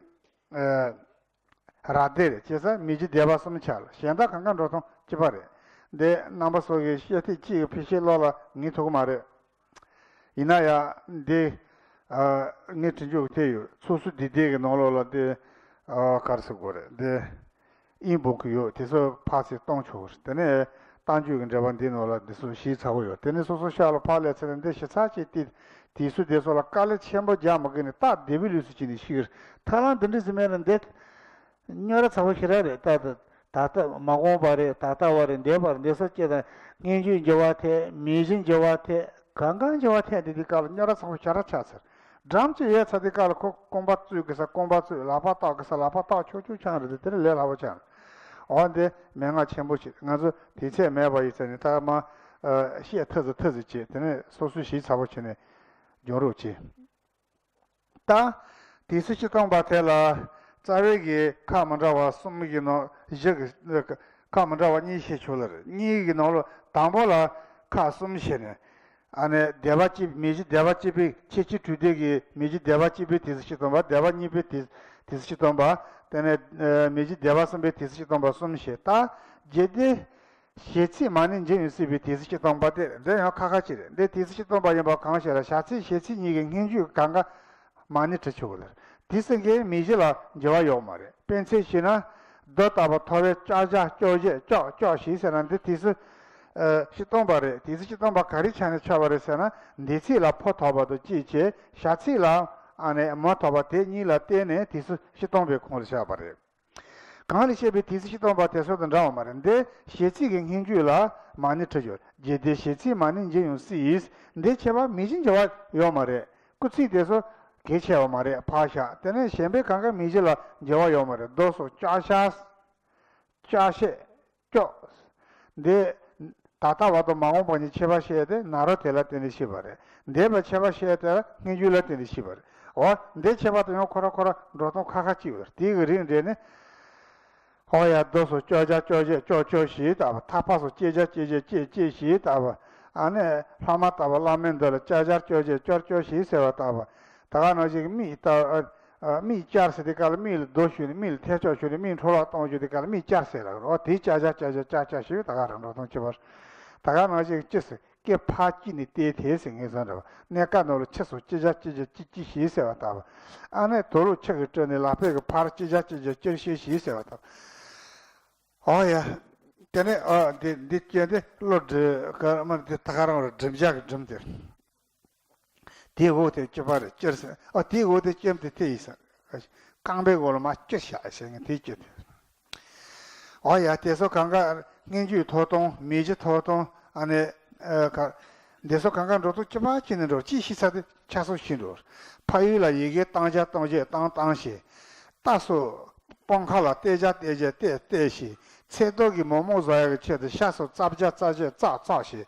ར་སྡེ་རེད། བྱས་ཙང་མི་གཞི་སྡེ་པ་གསུམ་ཆགས་ལ་གཞན་དག་གང་ག་འགྲོ་སྟངས་གཅིག་པ་རེད། འདི་རྣམ་པ་ཚོ་གི་བཤད་ཐིག་གཅིག་གི་ཕལ་ཆེར་བློ་ལ་ངེས་ཐུབ་ཀྱི་མ་རེད། ཡིན་ན་ཡང་འདི་ངས་བྲིས་འཇུག་དེ་ཡོད། སོ་སོ་འདི་དེ་གི་ནང་ལོགས་ལ་འདི་ག་རེ་ཟེར་དགོས་རེད། འདི་དབྱིན་འབུམ་གྱི་ཡོད། དེ་ཚོ་ཕར་ཚུར་གཏོང་ཆོག་རེད། དེ་ནས་རྟགས་འཇུག་གི་འགྲེལ་པ་འདིའི་ནང་ལ་འདི་ཚོ་ཞིབ་ཚགས་པོ་ཡོད། དེ་ནས་སོ་སོ་ཤག་ལ་ཕར་སླེབས་ཚེ་ན་འདི་ཞིབ་ཚགས་བྱས་ཏེ་དུས་ཚོད་དེ་ཚོ་ལ་དཀའ་ལས་ཆེན་པོ་རྒྱག་མ་དགོས་ནས་སྟབས་བདེ་པོའི་ལུགས་སུ་བྱས་ནས་ཤེས་ཀྱི་རེད། ཐབས་ལམ་འདི་འདྲ་ཟིན་མེད་ན་འདི་རྙོག་དྲ་ཚ་པོ་ཞེ་དྲག་རེད། ད་ད་ད་ལྟ་མ་འོངས་པ་རེད། ད་ལྟ་བ་རེད། འདས་པ་རེད། འདས་ས་སྐྱེ་དང་སྔོན་འཇུག་འགྱུར་བ་ཐེབས། མི་གཞི་འགྱུར་བ་ཐེབས། གང་གང་འགྱུར་བ་ཐེབས། འདི་འདི་སྐབས་ལ་རྙོག་དྲ་ཚ་པོ་ཞེ་དྲག་ཆགས་ཚར། འགྲམ་གཅིག་ཡོད་ཚར་དུས་སྐབས་ལ་ཁོ་རྐང་པ་བཙུགས་དགོས་ས་རྐང་པ་བཙུགས། ལག་པ་བཏགས་དགོས་ས་ལག་པ་བཏགས་ཆོག་ཆོག་ཆགས་རེད། དེ་ལས་སླ་པོ་ཆགས། འོ་འདི་མན་ངག་ཆེན་པོ་ཞིག་ང་ཚོ་དུས་ཚོད་མེད་པ་ཡིན་ཙང་ནི་ད་མ་བཤད་ཐུབ་ཚོད་ཐུབ་ཚོད་བྱེད། དེ་ནས་སོ་སོའི་ཞིབ་ཚགས་པོ་བྱས་ནས་སྦྱོང་རོགས་བྱེད། ད་དུས་སུ་སྤྱི་སྟོང་པ་དེ་ལ་རྩ་བའི་གི་ཁག་མི་འདྲ་བ་གསུམ་གྱི་ནང་བཞི་གི་ཁག་མི་འདྲ་བ་གཉིས་བཤད་ཆོག་ལ་རེད། གཉིས་ཀྱི་ནང་ལ་དང་པོ་ལ་ཁག་གསུམ་བཤད་ནས། ཨ་ནི་སྡེ་པ་གཅིག་མི་གཞི་སྡེ་པ་གཅིག་པའི་ཁྱད་ཆོས་དྲུག་ལྡན་གྱི་མི་གཞི་སྡེ་པ་གཅིག་པའི་དུས་སུ་སྤྱི་སྟོང་པ། སྡེ་པ་གཉིས་པའི་དུས་དུས་སུ་སྤྱི་སྟོང་པ། དེ་ནས་མི་གཞི་སྡེ་པ་གསུམ་པའི་དུས་སུ་སྤྱི་སྟོང་པ་གསུམ་བཤད། ད་རྒྱས་ཏེ། གཞི་ཚིག་མ་ནིང་འབྱིན་ཡོད་སྲིད་པའི་དུས་སུ་སྤྱི་སྟོང་པ་སྟེ་འདི་ཡང་ཁག་ཁག་ཅིག་རེད། འདི་དུས་སུ་སྤྱི་སྟོང་པ་ཡིན་པ་གང་ཞིག་ལ་བྱ་ཚིག་གཞི་ཚིག་གཉིས་ཀྱི་སྔོན་འཇུག་གང་ག་མ་ནིང་བྲི་ཆོག་གི་ལ། དུས་སུ་འགའི་མི་གཞི་ལ་འགྱུར་བ་ཡོད་མ་རེད། དཔེ་མཚོན་བྱས་ན་རྡོ་ལྟ་བུ་ཐོ་བས་ལྕགས་བཞག་ལྕོག་བཞེས་ལྕོག་ལྕོག་ཞེས་ཟེར་ན་འདི་དུས་སུ་སྤྱི་སྟོང་པ་རེད། དུས་སུ་སྤྱི་སྟོང་པ་ག་རེ་ཆ་ནས་ཆགས་པ་རེད་ཟེར་ན་འདས་ཚིག་ལ་ཕོ་ཐོགས་པ་དང་གཅིག་བྱས། བྱ་ཚིག་ལ་ཨ་ནི་མོ་ཐོགས་པ་དེ་གཉིས་ལ་བརྟེན་ནས་དུས་སུ་སྤྱི་སྟོང་པའི་ཁོངས་ལ་ཆགས་པ་རེད། གང་ལ་བཤད་པའི་དུས་སུ་སྤྱི་སྟོང་པ་དེ་ཚོ་དང་འདྲ་བ་མ་རེད། འདི་གཞི་ཚིག་གི་སྔོན་འཇུག་ལ་མ་ནིང་བྲི་ཆོག་རྒྱས་ཏེ་གཞི་ཚིག་མ་ནིང་འབྱིན་ཡོང་སྲིད་ཡིན། འདི་བྱས་པ་མི་གཞི་འགྱུར་བ་ཡོད་མ་རེད། སྐུལ་ཚིག་དེ་ཚོ་གལ་ཆེ་བ་མ་རེད། ཕར་བཞག་དེ་ནས་གཞན་པའི་གང་ག་མི་གཞི་ལ་འགྱུར་བ་ཡོད་མ་རེད། རྡོ་སོགས་ལྕགས་བཞག་ལྕགས་བཞེས་ལྕོག་འདི་ད་ལྟ་བ་དང་མ་འོངས་པ་གཉིས་ཁྱད་པར་བཤད་དེ་ན་རོ་དེ་ལ་བརྟེན་ནས་ཤེས་པ་རེད། འདས་པའི་ཁྱད་པར་བཤད་དེ་སྔོན་འཇུག་ལ་བརྟེན་ནས་ཤེས་པ་རེད། འོ་འདི་ཁྱད་པར་དེ་ཡང་ཁོ་ར་ཁོ་ར་འགྲོ་སྟངས་ཁག་ཁག་ཅིག་ཡོད་རེད། དེའི་གི་རིགས་འགྲེལ་ནས། ཨོ་ཡ་རྡོ་སོགས་ལྕོག་བཞག་ལྕོག་བཞེས་ལྕོག་ལྕོག་ཞེས་ལྟ་བུ། ཐག་པ་སོགས་ལྕེ་བཞག་ལྕེ་བཞེས་ལྕེ་ལྕེ་ཞེས་ལྟ་བུ། ཨ་ནི་ལྷག་མ་ལྟ་བུ་བླ་མའི་མདོ་ལ་ལྕགས་བཞག་ལྕོག་བཞེས་ལྕོག་ལྕོག་ཞེས་ཟེར་བ་ལྟ་བུ། ད་ག་ནང་བཞིན་མིག་ལྟ་ཨ་མིག་བཅར་ཟེར་དུས་སྐབས་ལ་མིག་ལ་རྡོ་གཞུས་ནས་མིག་ལ་ཐལ་ལྕོག་གཞུས་ནས་མིག་འཕྲོ་བརླག་གཏོང་རྒྱུ་དེ་སྐབས་ལ་མིག་བཅར་ཟེར་ལ། ཨོ་དེ་ལྕགས་བཞག་ལྕགས་བཞག་ལྕགས་ལྕགས་ཞེས་ད་ག་རང་འགྲོ་སྟངས་ཅི་བར། ད་ག་ནང་བཞིན་ཅི་ཟེར། སྐེ་ཕར་བཀྱིགས་ནས་བལྟས་དེ་ཟེར་ངེས་བཟང་འདྲ་བ། གནས་སྐབས་ནང་ལ་ཕྱི་སོགས་ཅི་བྱ་ཅི་བྱ་ཅི་ཅི་ཞེས་ཟེར་བ་ལྟ་བུ། ཨ་ནི་དུག་ལོག་ཕྱི་གི་སྤྲོད་ནས་ལག་པས་གི་ཕར་ཅི་བྱ་ཅི་བྱ་ཅིར་ཤེས་ཞེས་ཟེར་བ་ལྟ་བུ། ཨོ་ཡ། དེ་ནས་ཨ་འདི་འདི་སྐྱོན་དེ་བློ་འདྲི་ག་མ་འདི་ད་ག་རང་ར་འགྲིམ་བྱ་གི་འགྲིམ་དེ། དེའི་འོག་དེ་སྐྱོན་པ་རེད་ཅིར་ཟེར། ཨ་དེའི་འོག་དེ་སྐྱོན་དེ་དེ་ཡིན་ཟེར། རྐང་པའི་འོག་ལ་མ་ཅིར་བཞག་ཟེར་ངས་དེའི་སྐྱོན་དེ། ཨོ་ཡ་དེ་ཚོ་གང་ག་སྔོན་འཇུག་ཐོགས་སྟངས་མི་གཞི་ཐོགས་སྟངས་ཨ་ནི་ཨ་ག་འདི་ཚོ་གང་ག་འགྲོ་སྟངས་ཅི་མ་ཅི་ནས་འགྲོ་ཅི་ཤེས་ཚར་དེ་ཆ་ཚང་ཤེས་འགྲོ། ཕ་ཡུལ་ལ་ཡི་གེ་བཏང་བྱ་བཏང་བྱེད་བཏང་བཏང་བྱེད། རྟ་སོགས་སྤང་ཁ་ལ་བལྟས་བྱ་བལྟས་བྱེད་བལྟས་བལྟས་བྱེད། ཚེ་ཏོག་གི་མོག་མོག་བཟོ་ཡག་གི་ཆེད་དུ་ཤ་སོགས་བཙགས་བྱ་བཙགས་བྱེད་བཙགས་བཙགས་བྱེད།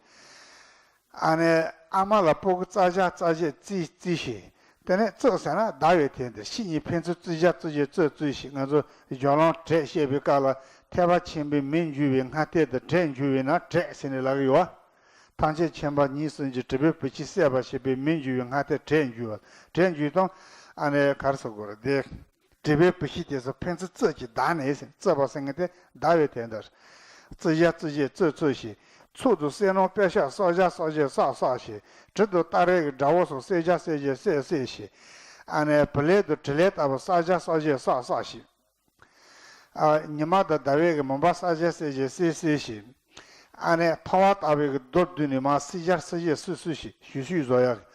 ཨ་ནི་ཨ་མ་ལ་སྤུ་གུ་བཙའ་བཞག་བཙའ་བཞེས་བཙས་བཙས་ཤིག་དེ་ནས་བཙོས་ཟེར་ན་བཟླ་བའི་དོན་དེ། ཕྱི་ཉིན་ཕན་ཚུན་བཙོས་བཞག་བཙོས་བཞེས་བཙོས་བཙོས་ཤིག་ང་ཚོ་སྦྱོར་ལམ་བྲད་བཤད་པའི་སྐབས་ལ་ཐེག་པ་ཆེན་པོའི་མི་འགྱུར་བའི་སྔ་ལྟས་དེ་བྲད་འགྱུར་བས་ན་བྲད་ཟེར་ནས་ལབ་ཀྱི་ཡོད། ཐམས་ཅད་མཁྱེན་པ་ཉིད་གསུམ་གྱི་དྲིལ་བུའི་བུ་ཁྱིས་བསད་པ་ཞེས་པའི་མི་འགྱུར་བའི་སྔ་ལྟས་བྲད་འགྱུར་བ། བྲད་འགྱུར་དང་ཨ་ནི་ག་རེ་ཟེར་དགོས་རེད་དེ། དྲིལ་བུའི་བུ་ཁྱིས་དེ་ཚོ་ཕན་ཚུན་བཙོས་ཀྱི་བཟླས་ནས་ཟེར། བཙོས་པ་ཟེར་མཁན་དེ་བཟླ་བའི་དོན་དུ། བཙོས་བཞག་བཙོས་བཞེས་བཙོས་བཙོས་ཤིག་ཚུལ་དུ་བསོད་ནམས་དཔེ་བཞག་བསགས་བཞག་བསགས་བཞེས་བསགས་བསགས་ཤིག་དྲི་དུ་སྟ་རེ་གི་དགྲ་བོ་སོགས་བསད་བཞག་བསད་བཞེས་བསད་བསད་ཤིག་ཨ་ནི་བུ་ལས་དུ་དྲི་ལས་ལྟ་བུ་བསགས་བཞག་བསགས་བཞེས་བསགས་བསགས་ཤིག་ཨ། ཉི་མ་དང་ཟླ་བའི་གི་མུན་པ་བསལ་བྱ་བསལ་བྱ་བསལ་བསལ་ཞིང་། ཨ་ནི་ཐོ་བ་ལྟ་བུའི་གི་མདོར་བསྡུས་ནས་མར་བསིལ་བྱ་བསིལ་བྱ་བསིལ་བསིལ་ཞིང་ཞུ་ཞུ་བཟོ་ཡག་གི་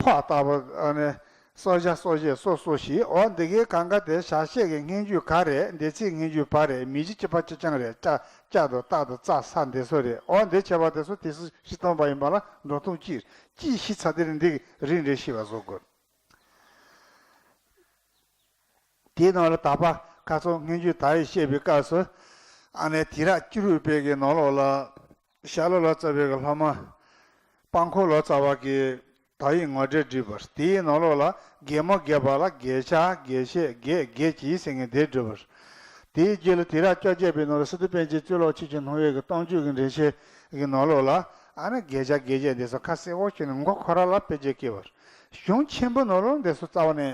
ཕག་ལྟ་བུ་ཨ་ནི་གསོ་བྱ་གསོ་བྱ་གསོ་གསོ་ཞིང་། འོ་འདི་གའི་གང་ག་དེ་བྱ་བྱེད་ཀྱི་སྙན་བརྒྱུད་ག་རེད། འདས་ཚིག་སྙན་བརྒྱུད་བ་རེད། མི་གཞི་གཅིག་པ་གཅིག་རྐྱང་རེད། ཅ་ཅ་དང་ཏ་དང་ཙ་ས་འདི་ཚོ་རེད། འོ་འདི་བྱས་པ་དེ་ཚོ་དེ་སུ་ཤི་སྟོན་པ་ཡིན་པ་ལ་འགྲོ་སྟངས་གཅིག་གཅིག་ཤི་ཚ་དེ་རིང་འདི་གི་རིགས་འགྲེ་ཤེས་པ་བཟོ་དགོས། དེའི་ནང་ལ་དག་པ་ཁ་སང་སྙན་བརྒྱུད་དག་ཡིག་བཤད་པའི་སྐབས་སུ། ཨ་ནེ་དེང་རབས་སྐྱིད་རུས་པའི་གི་ནང་ལོགས་ལ། ཤར་ལྷོ་ལོ་ཙཱ་བའི་གི་སློབ་མ། སྤང་ཁོ་ལོ་ཙཱ་བ་གི་དག་ཡིག་ངོ་སྤྲོད་བྲིས་པ་རེད། དེའི་ནང་ལོགས་ལ་རྒན་མོ་རྒས་པ་ལ་རྒས་ཆགས་རྒས་ཤས་རྒས་རྒས་ཀྱི་ཟེར་མཁན་དེ་བྲིས་པ་རེད། དེའི་རྗེས་ལ་དེང་རབས་བཅོ་བརྒྱད་པའི་ནང་ལ་སི་ཏུ་པཎ་ཆེན་གཙུག་ལག་ཆོས་ཀྱི་སྣང་བའི་གི་གཏམ་རྒྱུད་ཀྱི་འགྲེལ་བཤད་ཀྱི་ནང་ལོགས་ལ། ཨ་ནེ་རྒས་ཆགས་རྒས་ཆགས་འདི་ཚོ་ཁ་གསལ་བོ་བྱས་ནས་མགོ་ཁོ་ར་ལ་དཔེ་ཆ་བཀལ་བ་རེད། གཞུང་ཆེན་པོའི་ནང་ལོགས་འདི་ཚོ་རྩ་བ་ནས།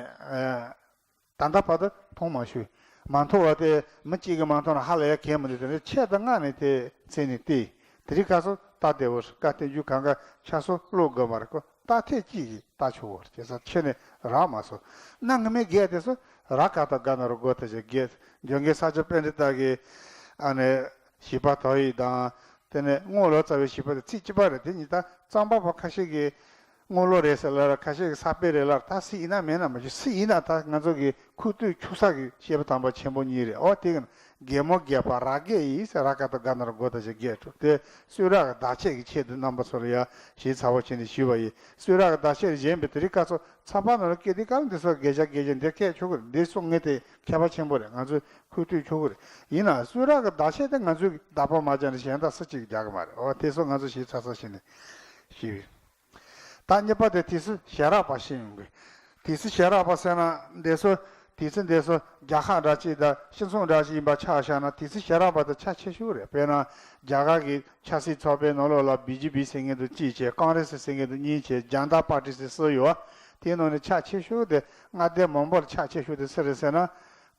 ད་ལྟ་བར་དུ་མཐོང་མ་བྱུང་། མ་མཐོང་བ་དེ་མི་གཅིག་གིས་མ་མཐོང་ན་ཧ་ལས་ཡ་གལ་མི་འདུག་དེ་ནས་ཆེད་དུ་མངགས་ནས་དེ་མཚན་ནས་བལྟས། དེ་རིང་ཁ་སང་ལྟ་བདེ་བོ་རེད། བཀའ་བསྟན་འགྱུར་གང་ག་ཆ་སོགས་ཀློག་དགོས་མ་རེད། ཁོ་ལྟ་ཐེངས་གཅིག་གིས་ལྟ་ཆོག་གོ་རེད། བྱས་ཙང་ཁྱེད་ནས་རག་མ་སོང་། གནའ་སྔ་མའི་རྒན་དེ་ཚོ་ར་ཀ་ཏ་ག་ན་རོ་གོ་ཏ་ཞེས་རྒན། འཇམ་མགོན་ས་སྐྱ་པཎྜི་ཏ་གི་ཨ་ནེ་བྱིས་པ་དག་ཡིག་དང་། དེ་ནས་རྔོག་ལོ་ཙཱ་བའི་བྱིས་པ་དེ་ཚིག་གཅིག་པ་རེད། དེ་གཉིས་ད་རྩོམ་པ་པོ་ཁ་ཤས་ཀྱིས་རྔོག་ལོ་རེད་ཟེར་ལབ་ར། ཁ་ཤས་ཀྱིས་ས་པཎ་རེད་ལབ་ར། ད་སུ་ཡིན་ན་མིན་ན་མ་ཤེས། སུ་ཡིན་ན་ད་ང་ཚོ་གི་ཁུག་རྟ་འཁྱུག་ས་གི་བཤད་པ་དམ་པ་ཆེན་པོ་གཉིས་རེད། ཨོ་དེ་གི་ན་རྒན་མོ་རྒས་པ་ར་རྒས་ཡིན་ཟེར། ར་ཀ་ཏ་ག་ན་རོ་གོ་ཏ་ཞེས་རྒས་འགྲོ། དེ་གསུང་རབ་ཀྱི་བརྡ་ཆད་ཀྱི་ཆེད་དུ་རྣམ་པ་ཚོ་ལ་ཡ་ཞིབ་ཚགས་པོ་བྱས་ནས་ཞུས་པ་ཡིན། གསུང་རབ་ཀྱི་བརྡ་ཆད་གཞན་པའི་དེ་རིང་ཁ་སང་ཚགས་པར་ནང་ལ་སྐད་དེ་ག་ལ་འདི་ཚོ་རྒས་ཆགས་རྒས་ཆགས་འདིར་སྐད་ཆོག་གི་རེད། འདི་གསུང་ངེས་དེ་མཁས་པ་ཆེན་པོ་རེད། ང་ཚོས་ཁུག་རྟ་འཁྱུག་གི་རེད། ཡིན་ནའང་གསུང་རབ་ཀྱི་བརྡ་ཆད་དེ་ང་ཚོས་བདག་པོ་མ་བརྒྱབ་ན་གཞན་དག་སུ་གཅིག་རྒྱག་གི་མ་རེད། འོ་དེ་ཚོ་ང་ཚོ་ཞིབ་ཚགས་ཚགས་བྱས་ནས་ཞུས་ཡོད། ད་གཉིས་པ་དེ་དུས་ཚོད་ཞལ་རག་པ་ཞིག་ཡོང་གི། དུས་ཚོད་ཞལ་རག་པ་ཟེར་ན་འདི་ཚོ་དུས་ཚོད་འདི་ཚོ་རྒྱལ་ཁབ་འདྲ་ཅིག་དང་སྤྱི་ཚོགས་འདྲ་ཅིག་ཡིན་པ་ཆ་བཞག་ན། དུས་ཚོད་ཞལ་རག་པ་དེ་ཆ་ཆེ་ཤོས་རེད། དཔེར་ན་རྒྱ་གར་གྱི་ཆབ་སྲིད་ཚོགས་པའི་ནང་ལོགས་ལ་བི་ཇེ་པི་ཟེར་མཁན་དེ་གཅིག་བྱས། ཀོང་རེ་སི་ཟེར་མཁན་དེ་གཉིས་བྱས། ཇན་ཏ་པར་ཊི་ཟེར་གསུམ་ཡོད། དེའི་ནང་ནས་ཆ་ཆེ་ཤོས་དེ་མངའ་སྡེ་མང་པོར་ཆ་ཆེ་ཤོས་དེ་སུ་རེད་ཟེར་ན།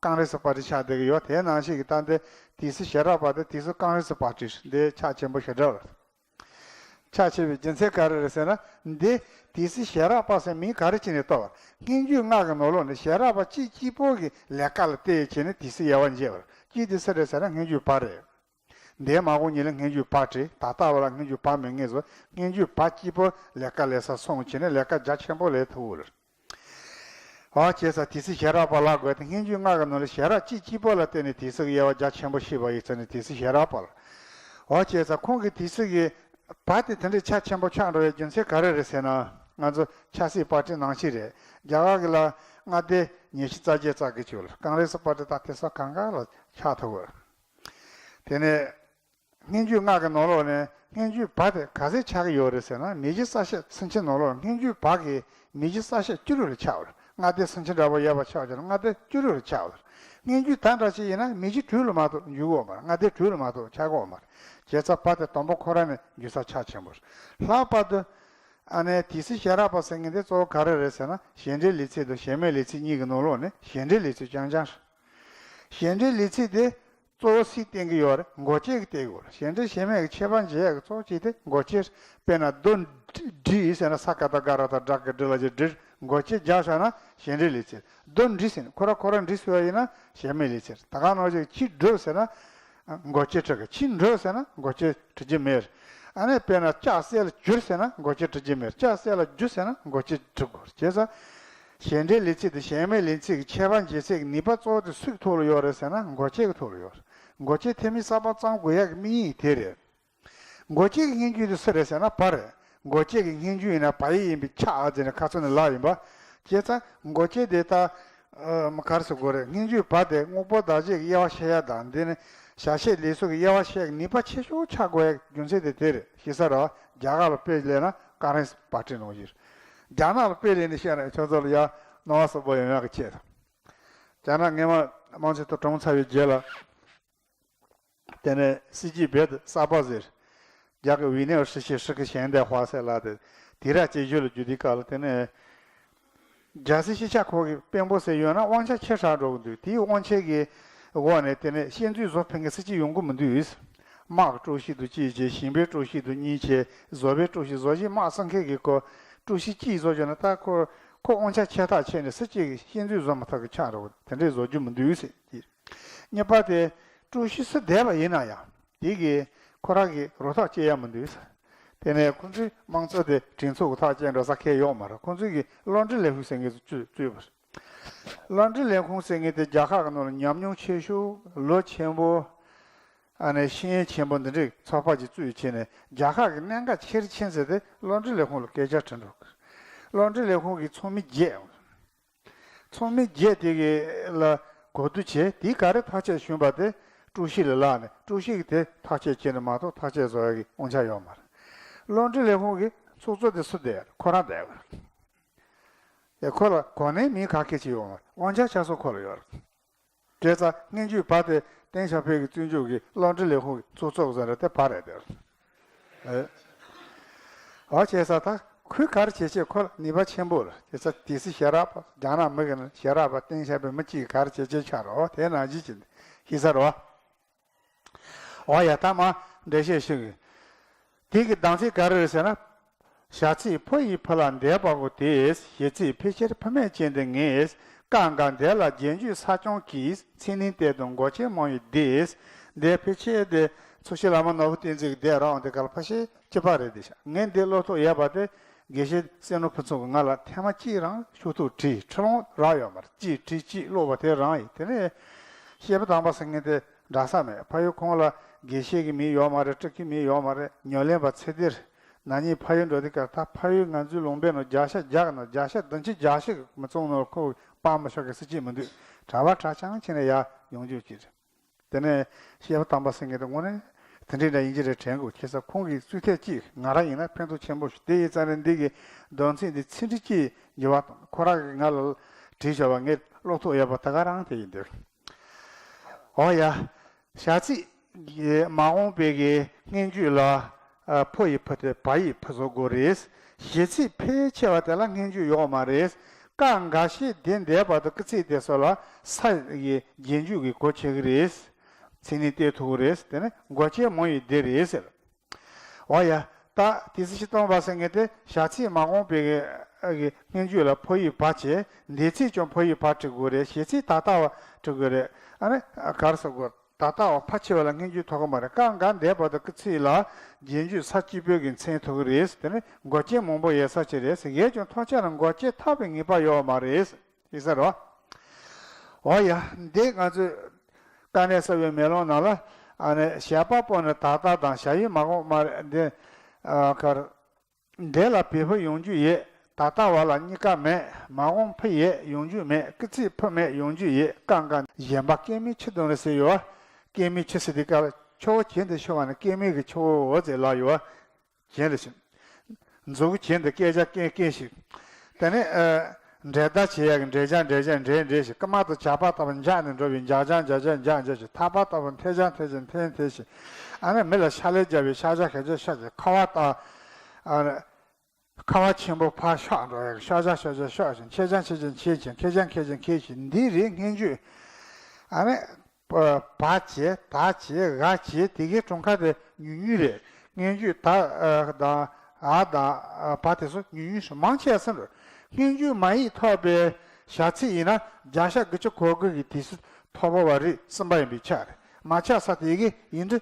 ཀོང་རེ་སི་པར་ཊི་ཆགས་བསྡད་ཀྱི་ཡོད། དེ་ནང་བཞིན་གྱི་ད་འདི་དུས་ཚོད་ཞལ་རག་པ་དེ་དུས་ཚོད་ཀོང་རེ་སི་པར་ཊི་འདི་ཆ་ཆེན་པོ་ཞེ་དྲག་རེད། ཆ་ཆེ་བའི་རྒྱུ་མཚན་ག་རེ་རེད་ཟེར་ན། འདི་དུས་ཚོད་ཞལ་རག་པ་ཟེར་མིང་ག་རེ་བྱས་ནས་བཏགས་པ་རེད། སྙན་བརྒྱུད་ལྔ་གི་ནང་ལོགས་ནས་ཞལ་རག་པ་གཅིག་གཅིག་པོ་གི་ལས་ཀ་ལ་བལྟས་བྱས་ནས་དུས་ཚོད་དབྱེ་བ་འབྱེད་པ་རེད། གཅིག་དེ་སུ་རེད་ཟེར་ན་སྙན་བརྒྱུད་པ་རེད། འདས་མ་འོངས་གཉིས་ལ་སྙན་བརྒྱུད་པ་བྲིས། ད་ལྟ་བ་ལ་སྙན་བརྒྱུད་པ་མེད་ངེས་སོ། སྙན་བརྒྱུད་པ་གཅིག་པོ་ལས་ཀ་ལས་ས་སོང་བྱས་ནས་ལས་ཀ་རྒྱ་ཆེན་པོ་ལས་ཐུབ་ཡོད་རེད། འོ་བྱས་ཙང་དུས་ཚོད་ཞལ་རག་པ་ལབ་དགོས་ཏེ། སྙན་བརྒྱུད་ལྔ་གི་ནང་ལ་ཞལ་རག་གཅིག་གཅིག་པོ་ལ་བརྟེན་ནས་དུས་ཚོད་ཀྱི་དབྱེ་བ་རྒྱ་ཆེན་པོ་ཕྱེ་བ་ཡིན་ཙང་ནས་དུས་ཚོད་ཞལ་རག་པ་ལ། འོ་བྱས་ཙང་ཁོང་གི་དུས་ཚོད་ཀྱི་བ་དེ་དེ་འདྲའི་ཆ་ཆེན་པོ་ཆགས་འགྲོ་བའི་རྒྱུ་མཚན་ག་རེ་རེད་ཟེར་ན། ང་ཚོ་ཆབ་སྲིད་པར་ཊི་ནང་བཞིན་རེད། རྒྱ་གར་གྱི་ལ་མངའ་སྡེ་ཉི་ཤུ་རྩ་བརྒྱད་རྩ་དགུ་ཅིག་ཡོད་ལ། ཀོང་རེ་སི་པར་ཊི་ད་དེ་ཚོ་གང་ག་ལ་ཆགས་ཐུབ་ཡོད། དེ་ནས་སྙན་བརྒྱུད་ལྔ་གི་ནང་ལོགས་ནས་སྙན་བརྒྱུད་བ་དེ་ག་ཚོད་ཆགས་ཀྱི་ཡོད་རེད་ཟེར་ན། མི་རྗེ་ས་སྐྱ་སེང་ཆེན་ནང་ལོགས་སྙན་བརྒྱུད་བ་གི་མི་རྗེ་ས་སྐྱ་སྐྱིད་རུ་ལ་ཆགས་པ་རེད། མངའ་སྡེ་སེང་ཆེན་འདྲ་པོ་ཡོད་པ་ཆགས་ཀྱི་རེད། མངའ་སྡེ་སྐྱིད་རུ་ལ་ཆགས་པ་རེད། སྙན་བརྒྱུད་ད་འདྲ་ཞིག་ཡིན་ན་མི་རྗེ་དྲུག་ལ་མ་གཏོགས་འཇུག་གི་ཡོད་མ་རེད། མངའ་སྡེ་དྲུག་ལ་མ་གཏོགས་ཆགས་ཀྱི་ཡོད་མ་རེད། བྱས་ཙང་བ་དེ་དང་པོ་ཁོ་རང་ནས་འཇུག་ས་ཆ་ཆེན་པོ་རེད། ལྷག་པར་དུ་ཨ་ནེ་དུས་ཚོད་ཞལ་རག་པ་ཟེར་མཁན་དེ་གཙོ་བོ་ག་རེ་རེད་ཟེར་ན། བྱེད་འབྲེལ་ལས་ཚིག་དང་བྱེད་མེད་ལས་ཚིག་གཉིས་ཀྱི་ནང་ལོགས་ནས་བྱེད་འབྲེལ་ལས་ཚིག་རྐྱང་རྐྱང་རེད། བྱེད་འབྲེལ་ལས་ཚིག་དེ་གཙོ་བོ་སུས་བསྟན་གྱི་ཡོད་རེད། མགོ་བཅད་ཀྱིས་བསྟན་གྱི་ཡོད་རེད། བྱེད་འབྲེལ་བྱེད་མེད་ཀྱི་ཁྱད་པར་འབྱེད་ཡག་གི་གཙོ་བོ་གཅིག་དེ་མགོ་བཅད་རེད། དཔེར་ན་རྡོ་འགྲིལ་ཟེར་ན། ས་ཀ་བཏགས་སྒ་ར་བཏགས་སྒྲ་གི་སྒྲི་ལ་གི་སྒྲིལ། མགོ་བཅད་རྒྱག་བྱས་ན་བྱེད་འབྲེལ་ལས་ཚིག་རེད། རྡོ་འགྲིལ་ཟེར་ན་ཁོ་ར་ཁོ་ར་འགྲིལ་སོང་བ་ཡིན་ན་བྱེད་མེད་ལས་ཚིག་རེད། ད་ག་ནང་བཞིན་ཁྱི་འགྲོ་ཟེར་ན་མགོ་བཅད་འགྲོ་གི། ཁྱི་འགྲོ་ཟེར་ན་མགོ་བཅད་འགྲོ་རྒྱུ་མེད་རེད། ཨ་ནི་དཔེར་ན་ལྕགས་གསེར་ལ་འགྱུར་ཟེར་ན་མགོ་བཅད་འགྲོ་རྒྱུ་མེད་རེད། ལྕགས་གསེར་ལ་འགྱུར་ཟེར་ན་མགོ་བཅད་འགྲོ་དགོས་རེད། བྱས་ཙང་བྱེད་འབྲེལ་ལས་ཚིག་དང་བྱེད་མེད་ལས་ཚིག་གི་ཁྱད་པར་འབྱེད་ཚད་ཀྱི་ནུས་པ་གཙོ་བོ་དེ་སུའི་ཐོག་ལ་ཡོད་རེད་ཟེར་ན། མགོ་བཅད་ཀྱི་ཐོག་ལ་ཡོད་རེད། མགོ་བཅད་ཐེབས་མའི་ས་བབ་གཙང་དགོས་ཡག་གི་དམིགས་ཡུལ་དེ་རེད། མགོ་བཅད་ཀྱི་སྙན་བརྒྱུད་དེ་སུ་རེད་ཟེར་ན་བ་རེད། མགོ་བཅད་ཀྱི་སྙན་བརྒྱུད་ཡིན་ན་བ་ཡིག་ཡིན་པས་ཁྱབ་ཨ་ཟེར་ནས་ཁ་སང་ནས་ལབ་ཡིན་པ། བྱས་ཙང་མགོ་བཅད་དེ་ད་ ཨ་མ་ག་རེ་ཟེར་དགོས་རེད། སྙན་བརྒྱུད་པ་དེ་དངོས་པོ་བདག་བྱེད་ཀྱི་དབྱེ་བ་ཕྱེ་ཡ་དང་། འདི་ནི་བྱ་བྱེད་ལས་ཚོགས་ཀྱི་དབྱེ་བ་ཕྱེ་ཡ་གི་ནུས་པ་ཆེ་ཤོས་ཆགས་དགོས་ཡ་རྒྱུ་མཚན་དེ་དེ་རེད། ཤེས་ས་རེད་བ། རྒྱ་གར་ལ་དཔེ་ལེན་ན་ཀ་རན་པར་ཊི་ནང་བཞིན། རྒྱ་ནག་ལ་དཔེ་ལེན་ནས་བཤད་ན་ཁྱོད་ཚོ་ལ་ཡ་རྣོ་བ་སོགས་པོ་ཡོང་ཡག་གི་ཆེད་དུ། རྒྱ་ནག་སྔོན་མ་དམངས་གཙོའི་ཐོག་གྲོངས་ཚར་བའི་རྗེས་ལ། དེ་ནས་སྲིད་སྤྱི་རྦད་དེ་གསར་པ་ཟེར། རྒྱ་གི་ཝི་ནེ་ཧྲི་ཤི་ཧྲི་ཁི་ཞན་ཏེ་ཧྭ་ཟེར་ལབ་དེ། དེ་ར་ཅིག་གཞུག་ལ་བརྒྱུད་དེ་སྐབས་ལ་དེ་ནས། རྒྱལ་སྲས་ཤཱཀྱ་ཁོ་གི་དཔོན་པོ་ཟེར་ཡོད་ན་དབང་ཆ་ཆེ་དྲགས་འགྲོ་གི་འདུག་དེའི་དབང་ཆའི་གི་འོག་ནས་དེ་ནས་བཤད་མཛོད་བཟོ་ཕན་གི་སྲིད་སྤྱི་ཡོང་གི་མི་འདུག་དམག་གི་དཀྲུག་ཤིང་དུ་གཅིག་བྱས། ཞིང་པའི་དཀྲུག་ཤིང་དུ་གཉིས་བྱས། བཟོ་པའི་དཀྲུག་ཤིང་བཟོ་ཞིང་དམག་བཟོ་མཁན་གི་ཁོ་དཀྲུག་ཤིང་གཅིག་བཟོ་བྱས་ན་ད་ཁོ་ཁོ་དབང་ཆ་ཆེ་ཐག་ཆོད་ནས་སྲིད་སྤྱི་གི་བཤད་མཛོད་བཟོ་མ་ཐུབ་གི་ཆགས་འགྲོ་གི། དེ་འདྲའི་བཟོ་རྒྱུ་མི་འདུག་ཟེར་གྱི། གཉིས་པ་དེ། དཀྲུག་ཤིང་སུ་བསྡད་པ་ཡིན་ན་ཡང་དེ་གིས་ཁོ་རང་གི་རོ་ཐག་བཅད་ཡ་མི་འདུག་ཟེར། དེ་ནས་ཁོ་ཚོའི་དམངས་གཙོ་དེ་གྲོས་ཚོགས་ཀྱི་ཐག་བཅད་འགྲོ་ས་ཁེལ་ཡོད་མ་རེད། ཁོ་ཚོས་གི་བློ་འདྲི་ལས་ཁུངས་ཟེར་མཁན་ཚོ་བཙུགས་བཙུགས་པ་རེད། བློ་འདྲི་ལས་ཁུངས་ཟེར་མཁན་དེ་རྒྱལ་ཁབ་ཀྱི་ནང་ལ་ཉམས་མྱོང་ཆེ་ཤོས། ལོ་ཆེན་པོ། ཨ་ནི་ཤེས་ཡོན་ཆེན་པོ་འདི་འདྲའི་ཚོགས་པ་ཅིག་བཙུགས་བྱས་ནས་རྒྱལ་ཁབ་ཀྱི་གནད་འགག་ཆེར་ཕྱིན་ཚེ་དེ་བློ་འདྲི་ལས་ཁུངས་ལ་སྐད་ཆ་དྲི་འགྲོ་གི། བློ་འདྲི་ལས་ཁུངས་ཀྱི་ཚོགས་མི་བརྒྱད། ཚོགས་མི་བརྒྱད་དེ་གི་ལ་གོ་བསྡུར་བྱས། དེས་ག་རེ་ཐག་གཅོད་བྱུང་བ་དེ་དཀྲུག་ཤིང་ལ་ལབ་ནས་དཀྲུག་ཤིང་གིས་དེ་ཐག་གཅོད་བྱས་ནས་མ་གཏོགས་ཐག་གཅོད་བཟོ་ཡ་གི་དབང་ཆ་ཡོད་མ་རེད། བློ་འདྲི་ལས་ཁུངས་ཀྱི་ཚོགས་གཙོ་དེ་སུ་བསྡད་ཡོད་རེད། ཁོ་རང་བསྡད་ཡོད་རེད། ཡ་ཁོ་ལ་གོ་གནས་མིང་ག་གེ་ཅིག་ཡོད་མ་རེད། དབང་ཆ་ཆ་ཚང་ཁོ་ལ་ཡོད་རེད། བྱས་ཙང་སྙན་བརྒྱུད་པ་དེ་ཏེང་ཞའོ་ཕིང་གི་བཙོན་འཇུག་གི་བློ་འདྲི་ལས་ཁུངས་ཀྱི་ཚོགས་གཙོ་ཟེར་ར་དེ་བ་རེད་དེ། ཨེ། འོ་བྱས་ཙང་ད་ཁོས་ག་རེ་བྱེད་ཆེད་ཁོ་ལ་ནུས་པ་ཆེན་པོ་རེད། བྱས་ཙང་དེ་སྲིད་ཞལ་རག་པ་རྒྱ་ནག་མི་གི་ནི་ཞལ་རག་པ་ཏེང་ཞའོ་ཕིང་མི་གཅིག་གིས་ག་རེ་བྱེད་ཆེད་ཆགས་རོགས་དེ་ནང་བཞིན་གྱི་ཤེས་ས་རོགས། འོ་ཡ་ད་མ་འགྲེལ་བཤད་ཞུ་གི། དེ་གི་གདམས་ཚིག་ག་རེ་རེད་ཟེར་ན། བྱ་ཚིག་ཕོ་ཡི་བུ་ལ་འདས་པ་པོ་དེས། གཞས་ཚིག་ཕལ་ཆེར་བུད་མེད་ཅན་དེ་ངས། ཀ་ག་འདས་ལ་རྗེས་འཇུག་ས་སྐྱོང་གི། མཚན་ཉིད་གཏེར་དུ་མགོ་ཅན་མང་བའི་སྡེ། འདས་ཕལ་ཆེར་དེ་ཚོགས་ཞིང་བླ་མ་ནོར་བུ་བསྟན་འཛིན་གྱི་སྡེ་རང་དེ་གར་ཕལ་ཆེར་གཅིག་པ་རེད་དེ་ཤག་ངས་འདི་ཀློག་ཐུབ་ཡོད་པ་དེ་དགེ་བཤེས་བསམ་གྲུབ་ཕུན་ཚོགས་ཀྱིས་ང་ལ་ཐེངས་མ་གཅིག་རང་ཤོག་ཐོག་བྲིས། ཁྲིད་ལོང་རག་ཡོད་མ་རེད། གཅིག་བྲིས་གཅིག་ཀློག་པ་དེ་རང་ཡིན། དེ་ནས་བཤད་པ་དམ་པ་ཟེར་མཁན་དེ་འདྲ་ས་མེད། ཕ་ཡུལ་ཁོང་ལ་དགེ་བཤེས་ཀྱི་མིང་ཡོད་མ་རེད། སྤྲུལ་སྐུའི་མིང་ཡོད་མ་རེད། ཉམས་ལེན་པ་ཚེ་འདིར་ན་ནིང་ཕ་ཡུལ་འགྲོ་དུས་སྐབས་ད་ཕ་ཡུལ་ང་ཚོའི་ལུང་པའི་ནང་བརྒྱ་ཆ་བརྒྱ་གི་ནང་བརྒྱ་ཆ་བདུན་ཅུ་གྱ་བཞི་གི་མི་ཚང་ནང་ཁོ་པ་མ་ཤོར་མཁན་སུ་གཅིག་མི་འདུག་གྲྭ་པ་གྲྭ་རྐྱང་ཕྱིན་ནས་ཡར་ཡོང་རྒྱུ་ཅིག་རེད། དེ་ནས་བཤད་པ་དམ་པ་ཟེར་མཁན་དེ་དངོས་གནས་དེ་འདྲའི་འདྲ་ཡིན་གྱི་རེད་དྲན་དགོས། བྱས་ཙང་ཁོང་གི་རྩོད་ཐད་ཅིག་ང་རང་ཡིན་ན་ཕན་ཐོགས་ཆེན་པོ་ཞིག་དེ་ཡིན་ཙང་ནས་འདི་གི་གདམས་ཚིག་འདི་ཚིག་འབྲུ་གཅིག་འགྱུར་བ་དང་། ཁོ་རང་གིས་ང་ལ་བྲིས་བཞག་པ་ངས་ཀློག་ཐུབ་ཡོད་པ་ད་ག་རང་དེ་ཡིན་འདུག་འོ་ཡ། བྱ་ཚིག་གི་མ་འོངས་པའི་གི་སྙན་བརྒྱུད་ལ་ཨ་ཕོ་ཡི་བུ་དེ་བ་ཡི་བུ་བཟོ་དགོས་རེད། གཞས་ཚིག་ཕལ་ཆེ་བ་དེ་ལ་སྙན་བརྒྱུད་ཡོད་མ་རེད། ཀ་འགའ་ཤས་དེ་འདས་པ་དང་སྐུལ་ཚིག་དེ་ཚོ་ལ་ས་ཡི་རྗེས་འཇུག་གི་གོ་ཆོད་ཀྱི་རེད། མཚན་ཉིད་གཏད་ཐུབ་ཀྱི་རེད། དེ་ནི་མགོ་ཅན་མང་བའི་སྡེ་རེད་ཟེར། འོ་ཡ། ད་དེ་ཚེ་ཆོས་སྟོན་པ་ཟེར་མཁན་དེ་བྱ་ཚིག་མ་འོངས་པའི་གི་སྙན་བརྒྱུད་ལ་ཕོ་ཡི་བ་བྱས། འདས་ཚིག་ཀྱང་ཕོ་ཡི་བ་བྲི་དགོས་རེད། གཞས་ཚིག་ད་ལྟ་བ་བྲི་དགོས་རེད། ཨ་ནི་ག་རེ་ཟེར་དགོས། ད་ལྟ་བ་ཕལ་ཆེ་བ་ལ་སྙན་བརྒྱུད་ཐོབ་ཀྱི་མ་རེད། ཀ་འགའ་འདས་པ་དང་སྐུལ་ཚིག་ལ་རྗེས་འཇུག་ས་གཅིག་པོའི་གི་མཚན་ཐོབ་ཀྱི་རེད། དེ་ནི་མགོ་ཅན་མང་པོ་ཡོད་ས་ཅིག་རེད། གཞས་ཀྱང་ཐོགས་ཆགས་ལ་མགོ་ཅན་ཐོགས་པའི་ངེས་པ་ཡོད་མ་རེད། ཡིན་ས་རེད་བ། འོ་ཡ། འདི་ང་ཚོས་དཀའ་གནད་གསར་བའི་མེ་ལོང་ནང་ལ་ཨ་ནི་བྱ་བ་པོ་ནི་ད་ལྟ་དང་བྱ་ཡུལ་མ་འོངས་མ་རེད། འདི་ཨ་གར། འདས་ལ་བའི་བུ་ཡོང་རྒྱུ་ཡོད། ད་ལྟ་བ་ལ་གཉིས་ཀ་མེད། མ་འོངས་བུ་ཡོད་ཡོང་རྒྱུ་མེད། སྐུལ་ཚིག་བུ་མེད་ཡོང་རྒྱུ་ཡོད། ཀ་འགའ་གཞན་པ་སྐྱེ་མེད་ཆུ་དང་ལ་ཟེར་ཡོད་བ། སྐྱེ་མེད་ཆུ་ཟེར་དུས་སྐབས་ལ་ཆུ་བོ་གྱེན་དུ་ཤོར་བ་ནི་སྐྱེ་མེད་ཀྱི་ཆུ་བོའོ་ཟེར་ལབ་ཡོད་བ། གྱེན་དུ་ཕྱིན། མཛུབ་གུ་གྱེན་དུ་བཀལ་བྱ་བཀལ་བཀལ་ཞིག་དེ་ནས་ཨ་འབྲེལ་ཟླ་བྱེད་ཡག་གི་འབྲེལ་བྱ་འབྲེལ་བྱ་འབྲེལ་འབྲེལ་ཞིག་སྐུ་མ་དང་བྱ་བ་ལྟ་བུ་འཇགས་ནས་འགྲོ་བའི་འཇགས་བྱ་འཇགས་བྱ་འཇགས་འཇགས་ཞིག་ཐ་བ་ལྟ་བུ་འཐེན་བྱ་འཐེན་བྱ་འཐེན་འཐེན་ཞིག་ཨ་ནི་མི་ལ་ཕྱག་ལས་བརྒྱབ་པའི་ཕྱག་བྱ་ཤ་བྱ་ཤ་ཞིག་ཁ་བ་ལྟ་ཨ་ནི་ཁ་བ་ཆེན་པོ་ཕར་ཤག་འགྲོ་ཡག་ཤ་བྱ་ཤ་བྱ་ཤ་ཞིག་མཁས་བྱ་མཁས་བྱ་མཁས་ཞིག་མཁས་བྱ་མཁས་བྱ་མཁས་ཞིག་འདི་རེད་སྙན་བརྒྱུད། ཨ་ནི། བ་བྱས་ད་བྱས་ག་བྱས་དེ་གའི་གྲངས་ཀ་དེ་ཉུང་ཉུང་རེད། སྙན་བརྒྱུད་ད་ཨ་དང་ཨ་དང་ཨ་བ་དེ་ཚོ་ཉུང་ཉུང་ཞིག་མང་ཆེ་ཟིན་འགྲོ། སྙན་བརྒྱུད་མ་ཡིག་ཐོག་པའི་བྱ་ཚིག་ཡིན་ན་བརྒྱ་ཆ་དགུ་བཅུ་གོ་དགུ་གི་དུས་ཚོད་ཐོབ་པ་བ་རིགས་གསུམ་པ་ཡིན་པའི་ཆ་རེད། མ་ཆགས་ས་དེ་གའི་ཡིག་འབྲུ་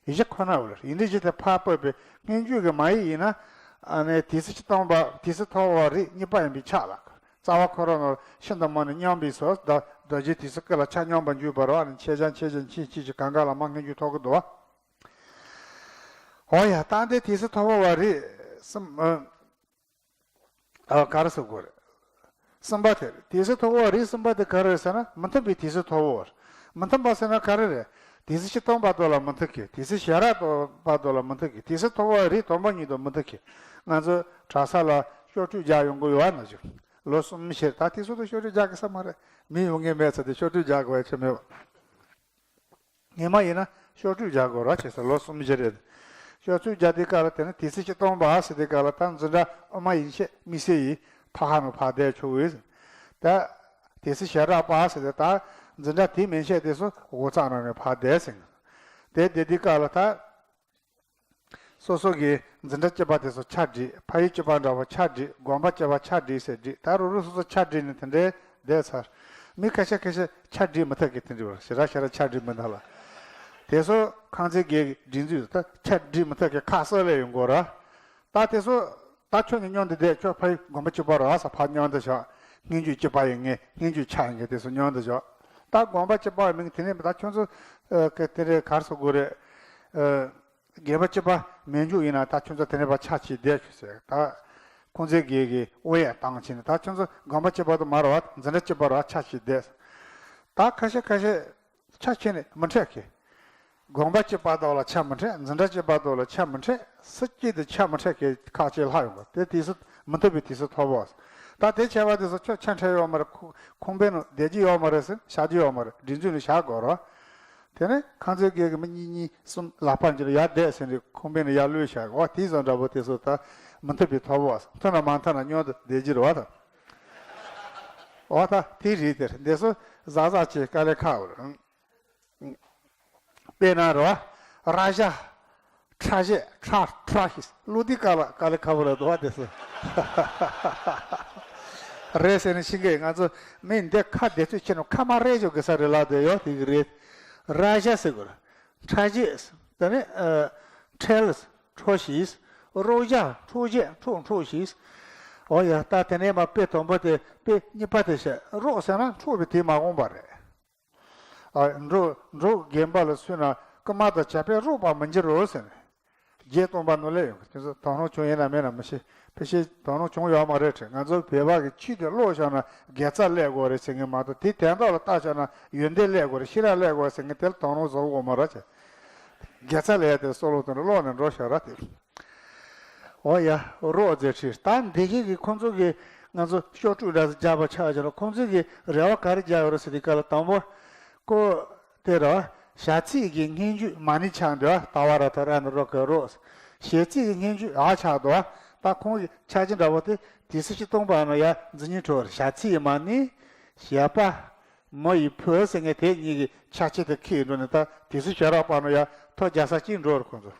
བཞི་ཁོ་ན་བ་རེད། ཡིག་འབྲུ་བཞི་དེ་ཕར་སྤོས་པའི་སྙན་བརྒྱུད་ཀྱི་མ་ཡིག་ཡིན་ན་ཨ་ནི་དུས་ཚོད་སྟོང་པ་དུས་ཚོད་ཐོབ་པ་བ་རིགས་གཉིས་པ་ཡིན་པའི་ཆ་ལ། རྩ་བ་ཁོ་རང་ནོར་ཤིན་ཏུ་མང་ནས་སྙོམས་པའི་སོ། རྡོ་རྡོ་རྗེ་དུས་སུ་སྐུ་ལ་ཆ་སྙོམས་པར་འཇུག་པ་རོ། ཨ་ནི་མཁས་བྱ་མཁས་བྱ་མཁས་ཅིག་ཅིག་གང་ག་ལ་མ་སྙན་བརྒྱུད་ཐོགས་ཀྱི་འདུག་བ། འོ་ཡ་ད་འདི་དུས་སུ་ཐོབ་པ་བ་རེད་སམ། ཨ་ག་རེ་ཟེར་དགོས་རེད། གསུམ་པ་དེ་རེད། དེ་ཚེ་ཐོབ་པའི་རིགས་གསུམ་པ་དེ་ག་རེ་རེད་ཟེར་ན། མི་མཐུན་པའི་དེ་ཚེ་ཐོབ་པའོ། མི་མཐུན་པ་ཟེར་ན་ག་རེ་རེད། དེ་ཚེ་སྤྱིར་བཏང་བར་དོ་ལ་མི་མཐུན་གྱི། དེ་ཚེ་ཞལ་རག་བར་དོ་ལ་མི་མཐུན་གྱི། དེ་ཚེ་ཐོབ་པའི་རིགས་དང་པོ་ཉིད་དུ་མི་མཐུན་གྱི། ང་ཚོ་གྲྭ་ས་ལ་ཤོག་དྲིལ་རྒྱག་ཡོང་གི་ཡོད་ན་ཞུ། ལོ་གསུམ་བཞི་རེད། ད་དེ་ཚོ་དུ་ཤོག་དྲིལ་རྒྱག་གི་ས་མ་རེད། མི་ཡོང་ངེས་མེད་ཚེ་དེ་ཤོག་དྲིལ་རྒྱག་དགོས་ཡ་ཆེ་མེད་པ། ངེས་མ་ཡིན་ན་ཤོག་དྲིལ་རྒྱག་དགོས་ར་བྱས་ཟེར། ལོ་གསུམ་བཞི་རེད། ཤོག་དྲིལ་རྒྱག་དུས་སྐབས་ལ་དེ་ནི་དེ་ཚེ་སྤྱིར་བཏང་བར་ཟེར་དུས་སྐབས་ལ། ད་འཛིན་གྲྭ་དབུ་མ་ཡན་ཆད་དམིགས་བསལ་ཡིན་ཐ་ཧ་ནང་ཕར་བསྡད་ཆོག་གི་ཡོད། ད་དེ་ཚེ་ཞལ་རག་པ་ཟེར་ཏེ། ད་འཛིན་གྲྭ་དེ་མན་ཆད་དེ་ཚོ་སྒོ་རྩ་ནང་ནས་ཕར་བསྡད་ཟིན། དེ་བསྡད་དུས་སྐབས་ལ་ད། སོ་སོ་གི་འཛིན་གྲྭ་གཅིག་པ་དེ་ཚོ་ཆ་བསྒྲིགས། ཕ་ཡུལ་གཅིག་པ་འདྲ་བོ་ཆ་བསྒྲིགས། དགོན་པ་གཅིག་པ་ཆ་བསྒྲིགས་ཟེར་བསྒྲིགས། ད་རུ་རུ་སོ་སོ་ཆ་བསྒྲིགས་ནས་དེ་འདྲའི་བསྡད་ཚར། མི་ཁ་ཤས་ཁ་ཤས་ཆ་བསྒྲིགས་མི་ཐུབ་མཁན་དེ་འདྲ་བ། ཞེ་དྲག་ཞེ་དྲག་ཆ་བསྒྲིགས་མི་འདུག་ལ། དེ་ཚོ་ཁང་ཚན་བརྒྱད་ཀྱི་སྒྲིག་འཛུགས་ད་ཆ་བསྒྲིགས་མི་ཐུབ་མཁན་ཁ་གསལ་ལ་ཡོང་དགོས་ར། ད་དེ་ཚོ་ད་ཁྱོད་ནི་མཉམ་དུ་བསྡད། ཁྱོད་ཕ་ཡུལ་དགོན་པ་གཅིག་པ་ར་ཟེར་ཕར་མཉམ་དུ་བཞག། སྙན་བརྒྱུད་གཅིག་པ་ཡིན་མཁན། སྙན་བརྒྱུད་ཆ་ཡིན་མཁན་དེ་ཚོ་མཉམ་དུ་བཞག། ད་དགོན་པ་གཅིག་པ་མིན། དེ་ནས་ད་ཁྱོད་ཚོ་ཨ་ག་དེ་རེད། ག་རེ་ཟེར་དགོས་རེད། ཨ། སྒེར་པ་གཅིག་པ་མན་ཇུ་ཡིན་ན་ད་ཁྱོད་ཚོ་དེ་ནས་ཕར་ཆ་བྱས་བསྡད་ཤོག་ཟེར། ད་ཁོང་ཚོའི་སྒེར་གྱི་དབུ་ཡས་བཏང་བྱས་ནས། ད་ཁྱོད་ཚོ་དགོན་པ་གཅིག་པ་དུ་མ་རེད་བ། འཛིན་གྲྭ་གཅིག་པ་རེད་བ། ཆ་བྱས་བསྡད། ད་ཁ་ཤས་ཁ་ཤས་ཆ་ཁྱོན་ནས་མི་འཕྲད་མཁན། དགོན་པ་གཅིག་པ་དག་ལ་ཆ་མི་འཕྲད། འཛིན་གྲྭ་གཅིག་པ་དག་ལ་ཆ་མི་འཕྲད། སུ་གཅིག་དུ་ཆ་མི་འཕྲད་མཁན་ཁག་ཅིག་ལྷག་ཡོང་གི། དེ་དུས་སུ་མི་མཐུན་པའི་དུས་སུ་ཐོབ་པ། ད་དེ་བྱས་པ་དེ་ཚོ་ཁྱོད་ཆ་འཕྲད་ཡོད་མ་རེད། ཁོ་ཁང་པའི་ནང་བསྡད་རྒྱུ་ཡོད་མ་རེད་ཟེར། བཞག་རྒྱུ་ཡོད་མ་རེད། སྒྲིག་འཛུགས་ནས་བཞག་དགོས་རེད། དེ་ནས་ཁང་ཚན་བརྒྱད་ཀྱི་མི་གཉིས་གཉིས་གསུམ་ལག་པ་འཇུ་ལ་ཡར་བསྡད་ཟེར་ནས་ཁང་པའི་ནང་ཡར་གློད་བཞག་གི། འོ་དེ་ཚོ་འདྲ་པོ་དེ་ཚོ་ད་མི་མཐུན་པའི་ཐོབ་པ། མཐུན་ན་མ་མཐུན་ན་མཉམ་དུ་བསྡད་རྒྱུ་རེད་བ་ད། འོ་ད་དེ་རེད། དེ་འདི་ཚོ་གཟབ་གཟབ་བྱེད་དཀའ་ལས་ཁག་པོ་རེད། དཔེར་ན་རོ། ར་ཞ། ཁྲ་ཞེ། ཁྲ་ཁྲ་ཞིག་ཀློག་དུས་དཀའ་ལ་དཀའ་ལས་ཁག་པོ་རེད་འདུག་བ་དེ་ཚོ། རེད་ཟེར་ནས་ཤེས་ཀྱི། ང་ཚོ་མི་འདི་ཁ་བདེ་ཚོད་ཆེ་ནོ་ཁ་མ་རེད་ཅོག་གི་ས་རེད་ལ་དེ་ཡོད་དེ་གི་རེད། ར་ཞ་ཟེར་དགོས། ཁྲ་ཞེ། དེ་ནས་ཨ་ཁྲེལ། ཁྲོ་ཞིག་རོགས་ཞ། ཁྲོ་ཞེ། ཁྲོ་ཁྲོ་ཞིག་འོ་ཡ། ད་དེ་ནས་མ་དཔེ་དང་པོ་དེ། དཔེ་གཉིས་པ་དེ་བཤད། རོགས་ཟེར་ན་འཕྲོག་པའི་དེ་མ་འོངས་པ་རེད། ཨ། འབྲོག་འབྲོག་རྒན་པ་ལ་གསོལ་ན། རྐུན་མ་དང་བྱ་ཕོས་རོགས་པ་མི་འགྱུར་རོ་ཟེར་ནས། བརྒྱད་སྟོང་པ་ནོར་ལས་ཡོང་གི། དེ་ཚོ་དོ་སྣང་བྱུང་ཡིན་ན་མེད་ན་མི་ཤེས། ཕལ་ཆེར་དོ་སྣང་བྱུང་ཡོད་མ་རེད་དྲན། ང་ཚོ་བོད་པ་གི་ཆོས་དེ་ཀློག་བཞག་ན་དགེ་རྩ་སླེབས་དགོས་རེད་ཟེར་མཁན་མ་གཏོགས། དེ་དོན་དག་ལ་བལྟས་བཞག་ན་ཡོན་ཏན་སླེབས་དགོས་རེད། ཤེས་རབ་སླེབས་དགོས་རེད་ཟེར་མཁན་དེ་ལ་དོ་སྣང་བཟོ་དགོས་མ་རེད་ཅེ། དགེ་རྩ་ལས་དེ་སྲོག་ལོ་དེ་ནས་ཀློག་ནས་འགྲོ་ཤག་ར་དེ། འོ་ཡ། རོགས་མཛད་ཁྲིད། ད་འདི་གི་གི་ཁོང་ཚོ་གི་ང་ཚོ་ཤོག་དྲིལ་འདྲ་ཞིག་རྒྱག་པ་ཆགས་བྱས་ན། ཁོང་ཚོས་གི་རེ་བ་ག་རེ་རྒྱག་ཡོད་རེད་ཟེར་དུས་སྐབས་ལ། དང་པོ་ཁོ་དེ་ར་བ། ཞ་ཚིག་གི་སྙན་བརྒྱུད་མ་ཎི་ཆགས་འདུག་བ། ད་བ་ར་ད་ར་ན་རོ་ཀ་རོ། ཞེ་ཚིག་གི་སྙན་བརྒྱུད་འ་ཆགས་འདུག་བ། ད་ཁོང་གི་ཕྱག་རྗེས་འདྲ་བོ་དེ་དུས་སུ་ཅི་གཏོང་པ་ན་ཡ་འཛིན་སྙིང་བྲོ་བར། ཞ་ཚིག་གི་མ་ཎི། ཞ་པ། མོ་ཡི་ཕོ་ཟེར་མཁན་དེ་གཉིས་ཀྱི་ཕྱག་ཆེན་དེ་འཁྱེར་འགྲོ་ནས། ད་དེ་ཚོ་ཞལ་རག་པ་ནོ་ཡ་ཐོ་རྒྱག་ས་གཅིག་འགྲོ་རུ་ཁོང་ཚོ།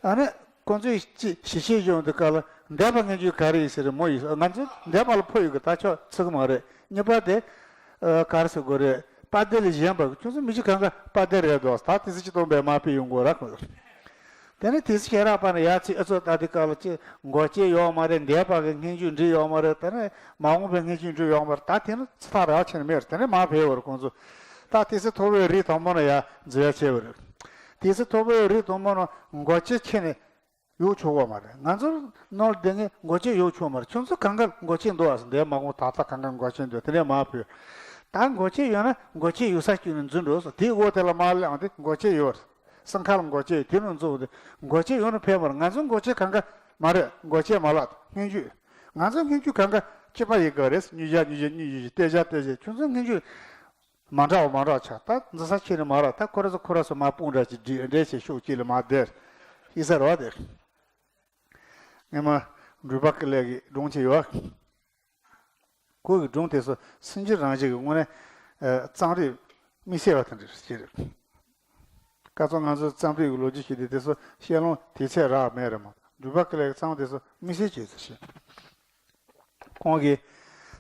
ཨ་ནི་ཁོང་ཚོས་ཅི་ཞིབ་བཤེར་ཡོང་དུས་སྐབས་ལ། འདས་པ་སྙན་བརྒྱུད་ག་རེ་ཡིན་ཟེར་རེད། མོ་ཡིས་ང་ཚོ་འདས་པ་ལ་ཕོ་ཡོད་གི། ད་ཆོག་ཚིག་མ་རེད། གཉིས་པ་དེ་ཨ་ག་རེ་ཟེར་དགོས་རེད། པ་དེ་ལས་གཞན་པ་ཁྱོད་ཚོ་མི་གཅིག་གང་ག་པ་དེ་རེད་འདུག་ད་དེ་ཚོ་ཅི་གཏོང་པའི་མ་ཕི་ཡོང་དགོས་ར་ཁོང་ཚོ། དེ་ནས་དེ་ཚོ་ཞལ་རག་པ་ནས་ཡར་ཚིག་ཨ་ཚོ་ད་དེ་སྐབས་ལ་ཅི་མགོ་ཅན་ཡོད་མ་རེད། འདས་པ་གི་སྙན་བརྒྱུད་འབྲི་ཡོད་མ་རེད། དེ་ནས་མ་འོངས་པའི་སྙན་བརྒྱུད་འབྲི་ཡོད་མ་རེད། ད་དེ་ནི་ཚིག་ཐག་རག་ཆེ་ནི་མེད་རེད། དེ་ནས་མར་ཕེབས་པ་རེད་ཁོང་ཚོ། ད་དེ་ཚེ་ཐོབ་པའི་རིགས་དང་པོ་ནས་ཡར་འཛུལ་ཡ་བྱས་པ་རེད། དེ་ཚེ་ཐོབ་པའི་རིགས་དང་པོ་ནས་མགོ་ཅན་ཁྱེར་ནས་ཡོང་ཆོག་གི་མ་རེད། ང་ཚོ་ནོར་དེ་ངས་མགོ་ཅན་ཡོང་ཆོག་མ་རེད། ཁྱོད་ཚོ་གང་ག་མགོ་ཅན་འདུག་ཨ་ཟེར། འདས་མ་འོངས་ད་ལྟ་གང་ག་མགོ་ཅན་འདུག་དེ་ནས་མར་ཕེབས། ད་མགོ་ཅན་ཡོད་ན་མགོ་ཅན་ཡོད་ས་བསྐྱོད་ནས་འཛུལ་འགྲོ་ཟེར། དེའི་འོག་དེ་ལ་མར་སླེབས་དེ་མགོ་ཅན་ཡོད་རེད། སེམས་ཁ་ལ་མགོ་ཅན་དེ་ནས་འཛུལ་དེ། མགོ་ཅན་ཡོང་ནས་ཕེབས་པར། ང་ཚོ་མགོ་ཅན་གང་ག་མ་རེད། མགོ་ཅན་མ་ལགས་སྙན་བརྒྱུད། ང་ཚོ་སྙན་བརྒྱུད་གང་ག་གཅིག་པ་ཡི་གེ་རེད། གཉིས་བརྒྱ་གཉིས་བརྒྱ་གཉིས་བརྒྱ་གཏད་བརྒྱ་གཏད་བརྒྱ། ཁྱོད་ཚོ་སྙན་བརྒྱུད་མ་འདྲ་བ་མ་འདྲ་བ་ཆགས། ད་འཛིན་ས་ཁྱེད་ནི་མ་རག་ད་ཁོ་ར་ཚོ་ཁོ་ར་ཚོ་མ་དཔུང་འདྲ་ཅིག་སྒྲིག་འདྲ་ཞིག་ཤོག་ཅིག་ལ་མ་བསྡད་ཡིན་ས་རེད་བ་དེ། ངས་མ་འགྲུལ་པ་ཀི་ལེ་གི་སྒྲུང་ཅིག་ཡོད། ཁོ་གི་སྒྲུང་དེ་ཚོ་སེམས་ཅན་རང་བཞིན་གྱི་དངོས་གནས་ཨ་རྩོམ་རིག་དམིགས་བསལ་བ་དེ་འདྲ་ཞིག་རེད། སྐབས་སུ་ང་ཚོའི་རྩོམ་རིག་གི་ལོ་རྒྱུས་ཤིག་དེ་དེ་ཚོ་བཤད་ལོང་དེ་ཚད་རག་མེད་རེད་མ་གཏོགས། འགྲུལ་པ་ཀི་ལེ་གི་རྩོམ་དེ་ཚོ་དམིགས་བསལ་བྱས་ཚུལ་བཤད། ཁོང་གིས་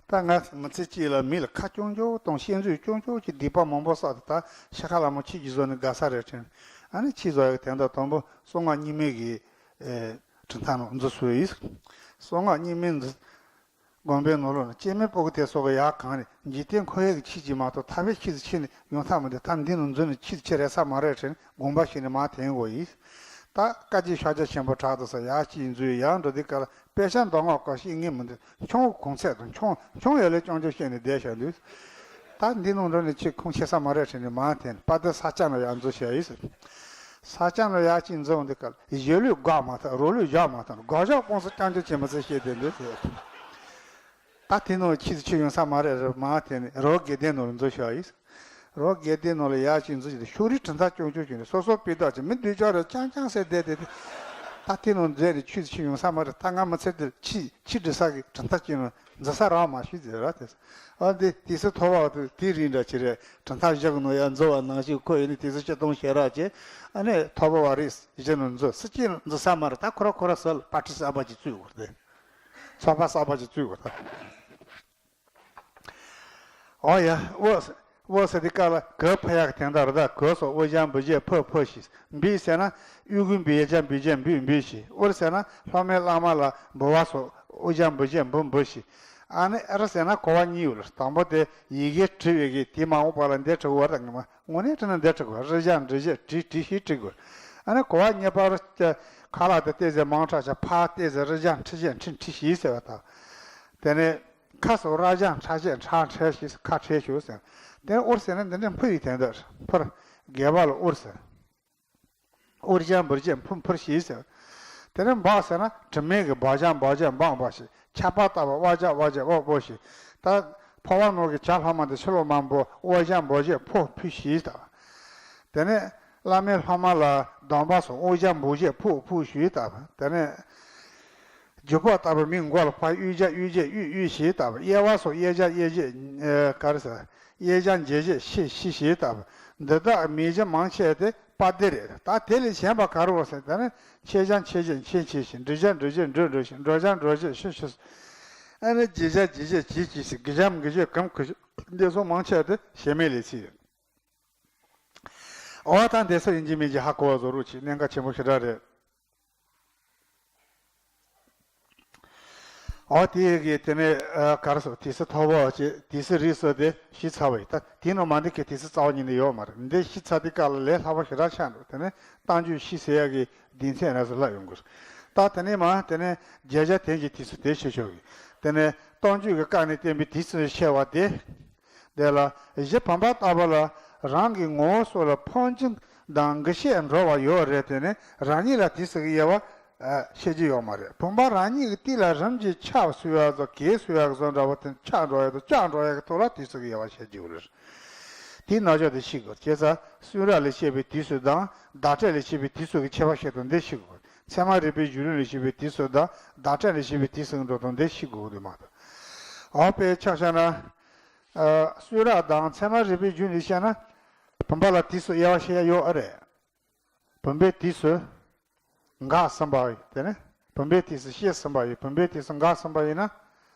ད་ང་མི་ཚེ་གཅིག་ལ་མི་ལ་ཁ་རྐྱང་རྐྱང་དང་ཤེས་འཛུལ་རྐྱང་རྐྱང་གི་སྡིག་པ་མང་པོ་བསགས་ཏེ། ད་ཤ་ཁ་ལ་མོ་ཁྱི་གཅིག་བཟོས་ནས་དགའ་ས་རེད་དྲན། ཨ་ནི་ཁྱི་བཟོ་ཡག་དོན་དག་དང་པོ་གསང་སྔགས་རྙིང་མའི་གི་ཨེ་གྲུབ་མཐའ་ནང་འཛུལ་སོང་ཡིན། གསང་སྔགས་རྙིང་མའི་འཛུལ། དགོན་པའི་ནང་ལོགས་ན་སྐྱེ་དམན་ཕྲུ་གུ་དེ་སོགས་ཀྱིས་ཡར་གང་ནས་འཇིག་རྟེན་འཁོར་བའི་གི་ཁྱི་གཅིག་མ་གཏོགས་ཐར་པའི་ཁྱི་ཚོ་ཁྱེར་ནས་ཡོང་ཐབས་མི་འདུག་ད་འདི་ནང་འཛུལ་ནས་ཁྱི་ཚོ་ཁྱེར་རེ་ས་མ་རེད་དྲན་དགོངས་པ་བཞེས་ནས་མར་དེང་དགོས་ཡིན། ད་བཀའ་བརྒྱུད་ཤཱཀྱ་ཆེན་པོ་དྲག་ཏུ་ས་ཡར་གཅིག་འཛུལ་ཡར་འགྲོ་དུས་སྐབས་ལ་དཔེ་ཆ་མདོ་སྔགས་སྐོར་ཤེས་ངེས་མི་འདུག་མཆོང་གུང་ཚད་དང་མཆོང་མཆོང་ཡོད་ལས་སྐྱོང་རྒྱུ་བཤད་ནས་བསྡད་བཞག་འདུག་ད་འདི་ནང་འགྲོ་ནས་ཁྱེད་ཁུངས་ཆེ་ས་མ་རེད་དྲན་ནས་མར་འཐེན་ནས་དཔལ་ལྡན་ས་སྐྱ་ནང་ཡར་འཛུལ་བྱས་ཡིན་ཟེར། ས་སྐྱ་ནང་ཡར་གཅིག་འཛུལ་འོང་དུས་སྐབས་ལ་གཞོན་ལུས་འགག་མ་ཐག་རོ་ལུས་བཞག་མ་ཐག་དགག་བཞག་སྤོང་ས་སྐྱོང་རྒྱུ་བྱེད་མི་ཚེ་བཤད་བསྡད་འདུག་ཟེར། ད་དེ་ནང་ཁྱེད་ཚོ་ཁྱོད་ཡོང་ས་མ་རེད་རེད་མར་འཐེན་ནས་རོགས་དགེ་ལྡན་ནང་ལ་འཛུལ་བཞག་ཡིན། རོགས་དགེ་ལྡན་ནང་ལ་ཡར་གཅིག་འཛུལ་བྱས་ཏེ་ཕྱོགས་རིས་གྲུབ་མཐའ་སྐྱོང་སྐྱོང་བྱས་ནས་སོ་སོ་སྤུས་དག་ཅིག་མི་འདུས་ཀྱང་རེད་རྐྱང་རྐྱང་ཟེར་བསྡད་དེ། ད་དེ་ནང་འཛུལ་ནས་ཁྱོད་ཚོ་ཁྱོད་ཡོང་ས་མ་རེད། ད་ང་མི་ཚེ་འདིར་ཁྱི་ཁྱི་འདྲི་ས་གི་གྲུབ་མཐའ་སྐྱོང་ནས་འཛུལ་ས་རག་མ་ཤེས་ཟེར་ར་དེ། ཨ་འདི་དུས་ཚོད་ཐོབ་པ་དེ་དེ་རིང་འདྲ་ཅིག་རེད། གྲུབ་མཐའ་བཞག་ནོ་ཡ་འཛུལ་བ་ནང་བཞིན་ཁོ་ཡིན་ནི་དུས་ཚོད་ཆེ་གཏོང་བྱེད་ར་ཅེ། ཨ་ནི་ཐོབ་པ་བ་རེད་བཞག་ནོ་འཛུལ་སྲིད་ཀྱི་འཛུལ་ས་མ་རེད། ད་ཁོ་ར་ཁོ་ར་སོལ་པ་ཏི་གསར་པ་ཅིག་བཙུགས་དགོས་རེད། ཚོགས་པ་གསར་པ་ཅིག་བཙུགས་དགོས་ད། ཨོ་ཡ། ཨོ་ཟེར་དེ་ཀ་ལ་ག་ཕ་ཡག་དེ་འདྲ་རེད་ད། ག་སོགས་ཨོ་ཞང་བུ་བཞི་ཕ་ཕ་ཞིག་འབུ་ཟེར་ན་ཨུ་གུ་འབུ་ཡ་ཅང་འབུ་ཅན་འབུ་འབུ་ཞིག་འུར་ཟེར་ན་ལྷོ་མོན་བླ་མ་ལ་འབུ་བ་སོགས་ཨོ་ཞང་བུ་བཞི་འབུ་འབུ་ཞིག་ཨ་ནི་ཨེ་ར་ཟེར་ན་གོ་བ་གཉིས་ཡོད་ལ། དང་པོ་དེ་ཡི་གེ་བྲི་བའི་གི་དེ་མ་འོངས་པ་ལ་འདི་བྲི་དགོས་པ་དང་ངོ་མ་དངོས་གནས་བྲི་ན་འདི་བྲི་དགོས། རི་ཞང་རི་བཞི་བྲི་བྲི་ཞིག་བྲི་དགོས། ཨ་ནི་གོ་བ་གཉིས་པ་ར་ཁ་ལག་དེ་ཏེ་ཟེར་མང་དྲགས་ཤག་ཕ་ཏེ་ཟེར་རི་ཞང་ཁྲི་བཞི་ཁྲི་ཁྲི་ཞིག་ཟེར་བ་དང་། དེ་ནས། ཁ་སོགས་ར་ཞང་ཁྲ་ཞེས་ཁྲ་ཁྲལ་ཞེས་ཁ་ཁྲལ་ཞུ་ཟེར། དེ་ནས་ཨུར་ཟེར་ན་འདི་འདྲའི་འཕུར་བའི་དོན་དག་འཕུར། སྒལ་པ་ལ་ཨུར་ཟེར། ཨུར་ཞང་འབུར་ཞེས་འཕུར་འཕུར་ཞེས་ཟེར། དེ་ནས་འབག་ཟེར་ན་དྲི་མེད་ཀྱི་འབག་ཞང་འབག་ཞེས་འབག་འབག་ཞེས་ཆར་པ་ལྟ་བུ་ཨོ་ཅག་ཨོ་ཅག་ཨོ་ཨོ་ཞེས། ད་ཕོ་བ་ནོར་གྱི་བྱ་ལྷག་མ་དེ་ཕྱི་ལོགས་མ་འབོ་ཨོ་ཞང་འབོ་ཞེས་ཕོ་ཕུ་ཞེས་ཟེར། དེ་ནས་བླ་མའི་ལྷག་མ་ལ་སྡོམ་པ་སོགས་ཨོ་ཞང་འབོ་ཞེས་ཕུ་ཕུ་ཞེས་ཟེར། དེ་ནས། རྒྱུ་སྤོགས་ལྟ་བུ་མི་མགོ་ལ་ཕར་གཡུག་བྱ་གཡུག་བྱེད་གཡུག་གཡུག་ཞེས་ལྟ་བུ། གཡས་པ་སོགས་གཡས་བྱ་གཡས་བྱེད་ག་རེ་ཟེར། གཡས་བྱ་འཇལ་བྱེད་ཤི་ཤི་ཞེས་ལྟ་བུ། འདི་དག་མིང་གཞི་མང་ཆེ་སྟེ་པ་སྡེ་རེད། ད་དེ་ལས་གཞན་པ་ག་རེ་ཡོད་ཟེར་ན། ཆེ་བྱ་ཆེ་བྱེད་ཆེ་ཆེ་ཞེས། འབྲི་བྱ་འབྲི་བྱེད་འབྲི་འབྲི་ཞེས། འགྲོ་བྱ་འགྲོ་བྱེད་ཤི་ཤི་ཞེས། ཨ་ནི་བྱེད་བྱ་བྱེད་བྱེད་བྱེད་བྱེད་ཞེས། གི་བྱ་གི་བྱེད་གམ་གི་བྱེད་འདི་སོགས་མང་ཆེ་སྟེ་གཞན་མའི་ལས་ཚིག་རེད། འོ་ད་འདི་ཚོ་ཡིན་གཅིག་མིན་གཅིག་ཧ་གོ་བ་བཟོ་རོགས་བྱེད། གནད་འགག་ཆེན་པོ་ཞེ་དྲག་རེད། འོ་དེ་གི་དེ་ནས་ག་རེ་ཟེར། དུས་ཚོད་ཐོག་པ་བྱས་དུས་ཚོད་རིས་སུ་དེ་ཤི་ཚར་བ་ཡིན། ད་དེ་ནང་མ་འདི་གི་དུས་ཚོད་རྩ་བ་ཉིད་ནས་ཡོད་མ་རེད། འདི་ཤི་ཚར་དུས་སྐབས་ལ་ལས་སླ་པོ་ཞེ་དྲག་ཆགས་འདུག་དེ་ནས་རྟགས་འཇུག་ཤི་ཟེར་ཡ་གི་སྡེ་ཚན་རེ་ཟུང་ལ་ཡོང་དགོས། ད་དེ་ནས་མ་དེ་ནས་བརྗོད་བྱ་དོན་གྱི་དུས་ཚོད་དེ་ཤི་ཆོག་གི། དེ་ནས་རྟགས་འཇུག་གི་སྐབས་ནས་བསྟན་པའི་དུས་ཚོད་ཤེས་པ་དེ། དེ་ལ་གཞི་བུམ་པ་ལྟ་བུ་ལ་རང་གི་ངོ་བོ་སོགས་ལ་ཕོན་ཆེན་དང་འགུལ་ཤས་འགྲོ་བ་ཡོད་རེད། དེ་ནི་རང་ཉིད་ལ་དུས་སུ་དབྱེ་བ་ཤེས་རྒྱུ་ཡོད་མ་རེད། བུམ་པ་རང་ཉིད་ཀྱི་སྟེང་ལ་རིམ་གྱིས་ཆགས་སུ་ཡ་དང་གས་སུ་ཡ་གི་བཟོ་འདྲ་བོ་དེ་ཆགས་འགྲོ་ཡ་དང་བཅག་འགྲོ་ཡ་གི་ཐོག་ལ་དུས་སུ་དབྱེ་བ་ཤེས་རྒྱུ་རེད། དེའི་རྣལ་འབྱོར་དེ་ཤེས་དགོས། བྱས་ཙང་གསུང་རབ་ལས་བཤད་པའི་དུས་སུ་དང་བརྡ་སྤྲོད་ལས་བཤད་པའི་དུས་སུ་གི་ཁྱད་པར་ཤེས་དང་འདི་ཤེས་དགོས། ཚད་མ་རིག་པའི་གཞུང་ལུགས་ལས་བཤད་པའི་དུས་སུ་དང་བརྡ་སྤྲོད་ལས་བཤད་པའི་དུས་སུ་གི་འགྲོ་དང་འདི་ཤེས་དགོས་འདུག་མ་གཏོགས། འོ་དཔེ་ཆ་བཞག་ན། གསུང་རབ་དང་ཚད་མ་རིག་པའི་རྒྱུད་ལ་བཤད་ན། བུམ་པ་ལ་དུས་སུ་དབྱེ་བ་ཕྱེ་ཡ་ཡོད་ཨ་རེད། བུམ་པའི་དུས་སུ་འགགས་ཟིན་པ་ཡིན། དེ་ནི་བུམ་པའི་དུས་སུ་ཤི་ཟིན་པ་ཡིན། བུམ་པའི་དུས་སུ་འགགས་ཟིན་པ་ཡིན་ན།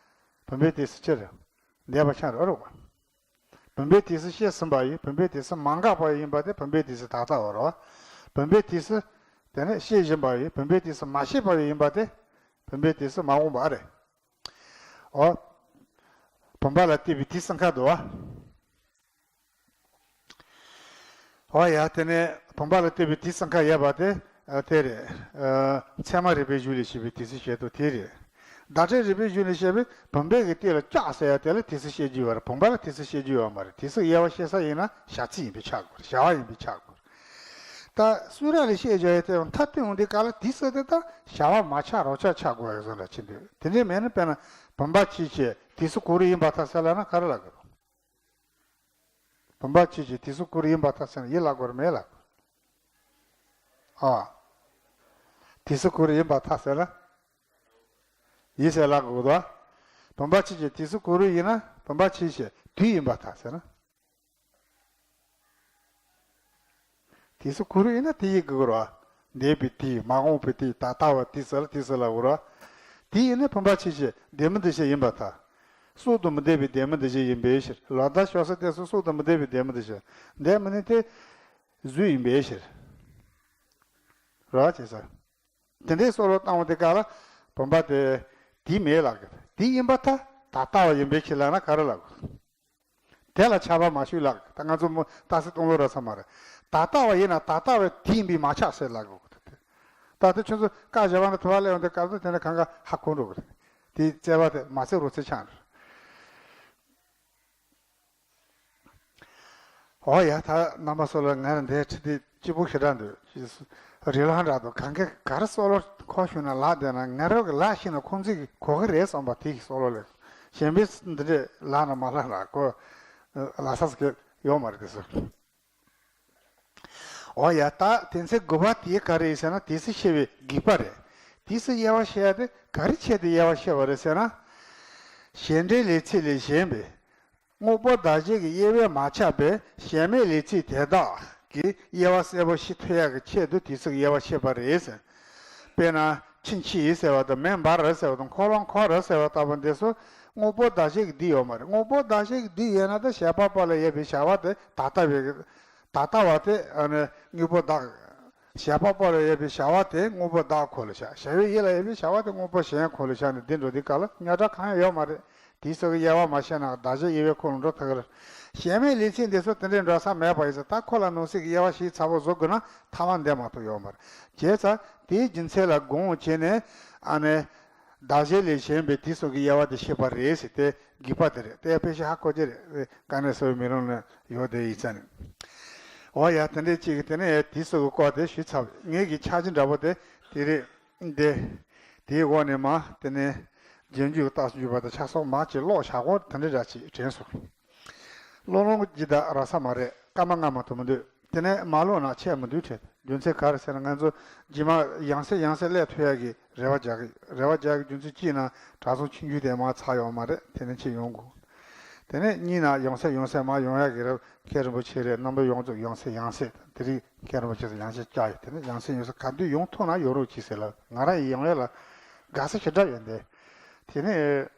བུམ་པའི་དུས་སུ་ཅི་རེད། འདས་པ་ཆགས་རེད་རོགས། བུམ་པའི་དུས་སུ་ཤི་ཟིན་པ་ཡིན། བུམ་པའི་དུས་སུ་མ་འགགས་པ་ཡིན་པ་དེ་བུམ་པའི་དུས་སུ་ད་ལྟ་བ་རེད། བུམ་པའི་དུས་སུ་དེ་ནི་ཤི་བཞིན་པ་ཡིན། བུམ་པའི་དུས་སུ་མ་ཤི་བ་ཡིན་པ་དེ་བུམ་པའི་དུས་སུ་མ་འོངས་པ་རེད། འོ། བུམ་པ་ལ་ལྟོས་པའི་དུས་སུ་འགགས་འདུག་བ། འོ་ཡ། དེ་ནས་བུམ་པ་ལ་ལྟོས་པའི་དུས་སུ་འགགས་ཡོད་པ་དེ་དེ་རེད། ཚད་མ་རིག་པའི་གཞུང་ལས་བཤད་པའི་དུས་སུ་བཤད་དོ་དེ་རེད། བརྡ་སྤྲོད་རིག་པའི་གཞུང་ལས་བཤད་པའི་བུམ་པའི་གི་སྟེང་ལ་བཅག་ཟེར་ཡ་དེ་ལ་དུས་སུ་བཤད་རྒྱུ་ཡོད་རེད། བུམ་པ་ལ་དུས་སུ་བཤད་རྒྱུ་ཡོད་མ་རེད། དུས་སུ་དབྱེ་བ་ཕྱེ་ས་ཡིན་ན་བྱ་ཚིག་ཡིན་པས་ཆགས་དགོས་རེད། བྱ་བ་ཡིན་པས་ཆགས་དགོས་རེད། ད་གསུང་རབ་ལས་བཤད་རྒྱུ་ཡོད་དེ་མཐའ་བཏོན་འོང་དུས་སྐབས་ལ་དུས་སུ་དེ་ལྟར་བྱ་བ་མ་ཆགས་རོགས་ཆགས་ཆགས་དགོས་ཡ་བཟོ་འདྲ་ཕྱིན་འདུག་དེ་འདྲའི་མེད་ན་དཔེར་ན་བུམ་པ་ཆོས་ཅན་དུས་སུ་ག་རེ་ཡིན་པར་ཐལ་ཟེར་ལབ་ན་ག་རེ་ལབ་དགོས་རེད། བུམ་པ་ཆོས་ཅན་དུས་སུ་ག་རེ་ཡིན་པར་ཐལ་ཟེར་ན་ཡིན་ལབ་དགོས་རེད་མེད་ལབ་དགོས་རེད། ཨ། དུས་སུ་ག་རེ་ཡིན་པར་ཐལ་ཟེར་ན། ཡིན་ཟེར་ལབ་དགོས་འདུག་བུམ་པ་ཆོས་ཅན་དུས་སུ་ག་རེ་ཡིན་ན་བུམ་པ་ཆོས་ཅན་དུས་ཡིན་པར་ཐལ་ཟེར་ན། དུས་སུ་ག་རེ་ཡིན་ན་དེ་ཡིན་དགོས་རེད་བ། འདས་པའི་དུས་མ་འོངས་པའི་དུས་ད་ལྟ་བ་དུས་ཟེར་ལ་དུས་ཟེར་ལབ་དགོས་རེད་བ། དེ་ཡིན་ན་བུམ་པ་ཆོས་ཅན་ལྡན་མིན་འདུ་བྱེད་ཡིན་པར་ཐལ། གསོག་ཏུ་མི་ལྡན་པའི་ལྡན་མིན་འདུ་བྱེད་ཡིན་པའི་ཕྱིར། ལོ་ཟླ་ཤོག་ས་དེ་ཚོ་གསོག་ཏུ་མི་ལྡན་པའི་ལྡན་མིན་འདུ་བྱེད་ལྡན་མིན་ནི་དེ་གཟུགས་ཡིན་པའི་ཕྱིར། རེད་བ། བྱས་ཙང་། དེ་འདྲའི་བསམ་བློ་བཏང་བ་དེ་ག་ལ་བུམ་པ་དེ་དེ་མེད་ལབ་གི། དེ་ཡིན་པར་ཐལ། ད་ལྟ་བ་ཡིན་པའི་ཕྱིར་ལབ་ན་ག་རེ་ལབ་དགོས། དེ་ལ་ཁྱབ་པ་མ་ཞུགས་ལབ་གི། ད་ང་ཚོ་མོ་རྟགས་གསལ་སྟོང་ལོ་ར་ས་མ་རེད། ད་ལྟ་བ་ཡིན་ན་ད་ལྟ་བའི་དེ་ཡིན་པས་མ་ཁྱབ་ཟེར་ལབ་དགོས་གི། ད་ལྟ་ཁྱོད་ཚོ་ཀ་བཞི་པ་ནས་ཐོ་བ་སླེབས་ཡོང་དུས་སྐབས་དུ་དེ་ནས་གང་ག་ཧ་གོ་འགྲོ་གི་རེད། དེའི་རྩལ་བ་དེ་མ་ཚད་རོ་ཚད་ཆགས་འགྲོ། འོ་ཡ། ད་རྣམ་པ་ཚོ་ལ་ང་རང་འདིར་ཁྲིད་དེ་སྐྱིད་པོ་ཞེ་དྲག་འདུག་རི་ལང་འདྲ་འདུག་གང་ག་ག་རེ་སོག་ལོ་ཁོ་ཞུ་ན་ལག་བསྡད་ན་ང་རང་གི་ལག་ཤེས་ན་ཁོང་ཚོས་གོ་གི་རེད་བསམ་པ་དེ་གི་སོག་ལོ་ལས་གཞན་པའི་འདི་འདྲས་ལག་ན་མ་ལག་ལ་གོ་ལག་ས་ཟིག་ཡོད་མ་རེད་དེ་ཚོ། འོ་ཡ། ད་དེ་ཚེ་དགུ་པ་དེ་ག་རེ་ཡིན་ཟེར་ན། དེ་ཚེ་བཤད་པའི་དགེ་བ་རེད། དེ་ཚེ་དབྱེ་བ་བཤད་ཡ་དེ་ག་རེ་བྱས་ཏེ་དབྱེ་བ་བཤད་པ་རེད་ཟེར་ན། གཞན་འབྲས་ལས་ཚིག་ལས་གཞན་པའི་དངོས་པོ་གདགས་གཞན་གྱི་དབྱེ་བས་མ་ཁྱབ་པའི་གཞན་མེད་ལས་ཚིག་དེ་དག་གི་དབྱེ་བ་གསལ་པོ་ཤེས་ཐུབ་ཡག་གི་ཆེད་དུ་དེ་ཚེ་དབྱེ་བ་བཤད་པ་རེད་ཟེར། དཔེར་ན་ཕྱིན་ཆད་ཟེར་བ་དང་མེ་འབར་ཟེར་བ་དང་འཁོར་ལོ་འཁོར་ཟེར་བ་ལྟ་བུ་འདི་ཚོ་དངོས་པོ་གདགས་གཞན་གྱི་དེ་ཡོད་མ་རེད། དངོས་པོ་གདགས་གཞན་གྱི་དེ་ཡོད་ན་ད་བྱས་པ་པོ་ལ་ཡོད་པའི་བྱ་བ་དེ་ད་ལྟ་བའི་ད་ལྟ་བ་དེ་ཨ་ནི་དངོས་པོ་བདག་བྱས་པ་པོ་ལ་ཡོད་པའི་བྱ་བ་དེ་དངོས་པོ་བདག་ཁོ་ལ་བཞག་བྱ་བའི་ཡུལ་ལ་ཡོད་པའི་བྱ་བ་དེ་དངོས་པོ་གཞན་ཁོ་ལ་བཞག་ནས་འདི་འགྲོ་དུས་སྐབས་ལ་རྙོག་དྲ་གང་ཡང་ཡོད་མ་རེད། དེའི་སོགས་ཀྱི་དབྱེ་བ་མ་ཤེས་ན་གདགས་གཞན་དབྱེ་བའི་ཁོངས་ལ་འགྲོ་ཐུབ་ཀྱི་རེད། གཞན་མེད་ལས་ཚིག་འདི་ཚོ་དེ་འདྲའི་འགྲོ་ས་མེད་པ་ཡིན་ཙང་ད་ཁོ་ལ་ནང་གསེས་ཀྱི་དབྱེ་བ་ཞིབ་ཚགས་པོ་བཟོ་དགོས་ན་ཐ་མ་འདས་མ་གཏོགས་ཡོད་མ་རེད། བྱས་ཙང་དེའི་རྒྱུ་མཚན་ལ་དགོངས་བྱས་ནས་ཨ་ནི། གདགས་གཞན་ལས་གཞན་པའི་དེ་སོགས་ཀྱི་དབྱེ་བ་དེ་བཤད་པ་རེད་ཟེར་ཏེ་དགེ་བ་དེ་རེད། དེ་དཔེ་ཆ་ཧ་གོ་གི་རེད། དཀའ་གནད་གསལ་བའི་མེ་ལོང་ལ་ཡོད་དེ་ཡིན་ཙང་ནི། འོ་ཡ། དེ་འདྲའི་གཅིག་གིས་དེ་ནས་དེ་སོགས་ཀྱི་སྐོར་དེ་ཞུས་ཚར་བ། ངེད་ཀྱི་ཕྱག་རྗེས་འདྲ་པོ་དེ་དེ་རེད་དེ། དེའི་འོག་ནས་མ་དེ་ནས་རྗེས་འཇུག་རྟགས་སུ་འཇུག་པ་དང་ཆ་སོགས་མ་ཅིག་ཀློག་བཞག་གོ་དེ་འདྲ་འདྲ་ཅིག་དྲན་སོང་། བློ་ལོང་གི་ད་ར་ས་མ་རེད། སྐར་མ་ལྔ་མ་གཏོགས་མི་འདུག་དེ་ནས་མ་ཀློག་ན་ཆད་མི་འདུག་དྲན། རྒྱུ་མཚན་ག་རེ་ཟེར་ན་ང་ཚོ་རྗེས་མ་ཡང་སེ་ཡང་སེ་སླེབས་ཐུབ་ཡག་གི་རེ་བ་རྒྱག་གི་རེ་བ་རྒྱག་གི་རྒྱུ་མཚན་གཅིག་ན་གྲྭ་ཚང་ཆུང་ཆུང་དེ་མར་ཚར་ཡོད་མ་རེད། དེ་ནས་ཕྱིར་ཡོང་དགོས། དེ་ནས་གཉིས་ན་ཡང་སེ་ཡང་སེ་མར་ཡོང་ཡག་གི་རེ་བ། མཁན་རིན་པོ་ཆེ་རེད། རྣམ་པ་ཡོངས་རྫོགས་ཡང་སེ་ཡང་སེ་དེ་རིང་མཁན་རིན་པོ་ཆེ་ཚོ་ཡང་སེ་བཅར་ཡོད། དེ་ནས་ཡང་སེ་ཡང་སེ་ག་དུས་ཡོང་ཐུབ་ན་ཡོང་རོགས་གྱིས་ཟེར་ལ་ང་རང་ཡི་ཡོང་ཡག་ལ་དགའ་ས་ཞེ་དྲག་ཡོད་འདི། དེ་ནས།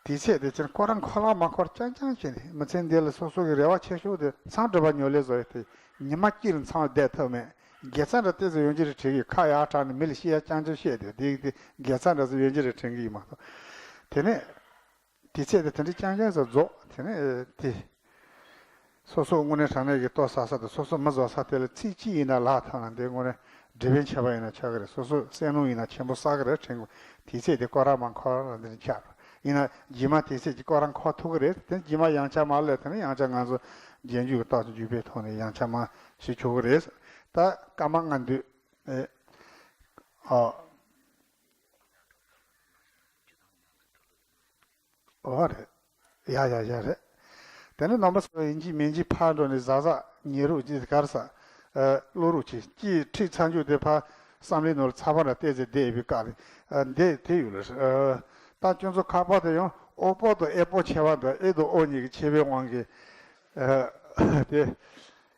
དེའི་ཚེ་དེ་ཕྱིར་ཁོ་རང་འཁོར་ལག་མ་འཁོར་རྐྱང་རྐྱང་བྱས་ནས་མི་ཚེ་འདི་ལ་སོ་སོ་གི་རེ་བ་ཆེ་ཤོས་དེ་མཚམས་སྒྲིབ་པ་ཉོ་ལེ་བཟོ་ཡོད་དེ། ཉི་མ་གཅིག་ལ་མཚམས་བསྡད་ཐུབ་མེད། དགེ་རྩ་འདྲ་ཏོག་ཙམ་ཡོང་གི་རེད་དྲན་གི། ཁ་ཡར་དྲངས་ནས་མི་ལ་བཤད་ཡ་རྐྱང་རྐྱང་བཤད་དེ་དེ་དེ་དགེ་རྩ་འདྲ་ཙམ་ཡོང་གི་རེད་དྲན་གི་ཡིན་མ་གཏོགས། དེ་ནས་དེའི་ཚེ་དེ་དེ་འདྲ་རྐྱང་རྐྱང་ཟེར་རྫོགས། དེ་ནས་དེ། སོ་སོ་དངོས་གནས་དྲང་གནས་ཀྱི་ལྟོ་ཟ་ས་དང་སོ་སོ་མི་བཟོ་ས་དེ་ལ་ཚིག་གཅིག་ཡིན་ན་ལག་ཐང་ན་འདི་དངོས་གནས་དགེ་བའི་ཆེ་བ་ཡིན་ན་ཆགས་ཀྱི་རེད། སོ་སོ་བསོད་ནམས་ཡིན་ན་ཆེན་པོ་བསགས་ཀྱི་རེད་དྲན་དགོས། དེའི་ཚེ་དེ་སྐོར་ར་མ་འཁོར་ར་འདི་ནས་ཆགས་ཡིན་ན་རྗེས་མ་དེའི་ཚེ་ཀྱི་སྐོར་ར་འཁོར་ཐུབ་ཀྱི་རེད། དེ་རྗེས་མ་ཡང་བསྐྱར་མ་སླེབས་དེ་ནས་ཡང་བསྐྱར་ང་ཚོ་རྗེས་འཇུག་གི་རྟགས་སུ་འཇུག་པའི་ཐོག་ནས་ཡང་བསྐྱར་མ་ཞུ་ཆོག་གི་རེད། ད་སྐར་མ་ལྔ་འདུག་ཨེ། ཨོ། འོ་རེད། ཡ་ཡ་ཡ་རེད། དེ་ནས་རྣམ་པ་ཚོ་ཡིན་གཅིག་མིན་གཅིག་ཕར་འགྲོ་ནས་གཟབ་གཟབ་ཉན་རོགས་གྱིས། ག་རེ་ཟ། ཨ། ཀློག་རོགས་གྱིས། གཅིག་ཁྲིད་ཚར་རྒྱུ་དེ་ཕར་བསམ་བློའི་ནང་ལ་ཚ་བ་ལ་བལྟས་ཚེ་བསྡད་ཡོད་པའི་སྐབས་ལ། ཨ། འདི་དེ་ཡོད་ལ། ཨ། ད་ཁྱོད་ཚོ་ཁ་པར་དེ་ཡང་ཨོ་པོ་དང་ཨེ་པོ་ཆེ་བ་དང་ཨེ་དང་ཨོ་གཉིས་ཀྱི་ཆེ་བའི་དབང་གིས། ཨ། དེ།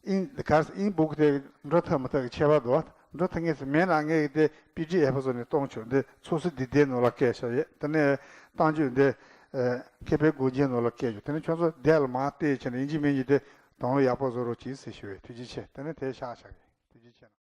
ཨིན། ག་རེ། ཨིན་བུག་དེ་འགྲོ་ཐུབ་མི་ཐུབ་ཀྱི་ཁྱད་པར་འདུག་འགྲོ་ཐུབ་ངེས་སུ་མེད་ན་ངས་དེ་པི་ཌི་ཨེཕ་བཟོ་ནས་གཏོང་ཆོག་འདི་ཚོགས་སུ་འདི་དེ་ནང་ལ་བཀལ་བཞག་ཡོད། དེ་ནས་གཏམ་རྒྱུད་འདི་མཁས་པའི་སྒོ་འབྱེད་ནང་ལ་བཀལ་ཆོག་དེ་ནས་ཁྱོད་ཚོ་དེ་ལ་མ་བལྟས་བྱས་ནས་ཨིན་ཇི་མིན་ཇི་དེ་དང་ལོ་ཡག་པོ་བཟོ་རོགས་གྱིས་ཟེར་ཞུ་བས། ཐུགས་རྗེ་ཆེ། དེ་ནས་དེ་བཞག་བཞག་གི། ཐུགས་རྗེ་ཆེ།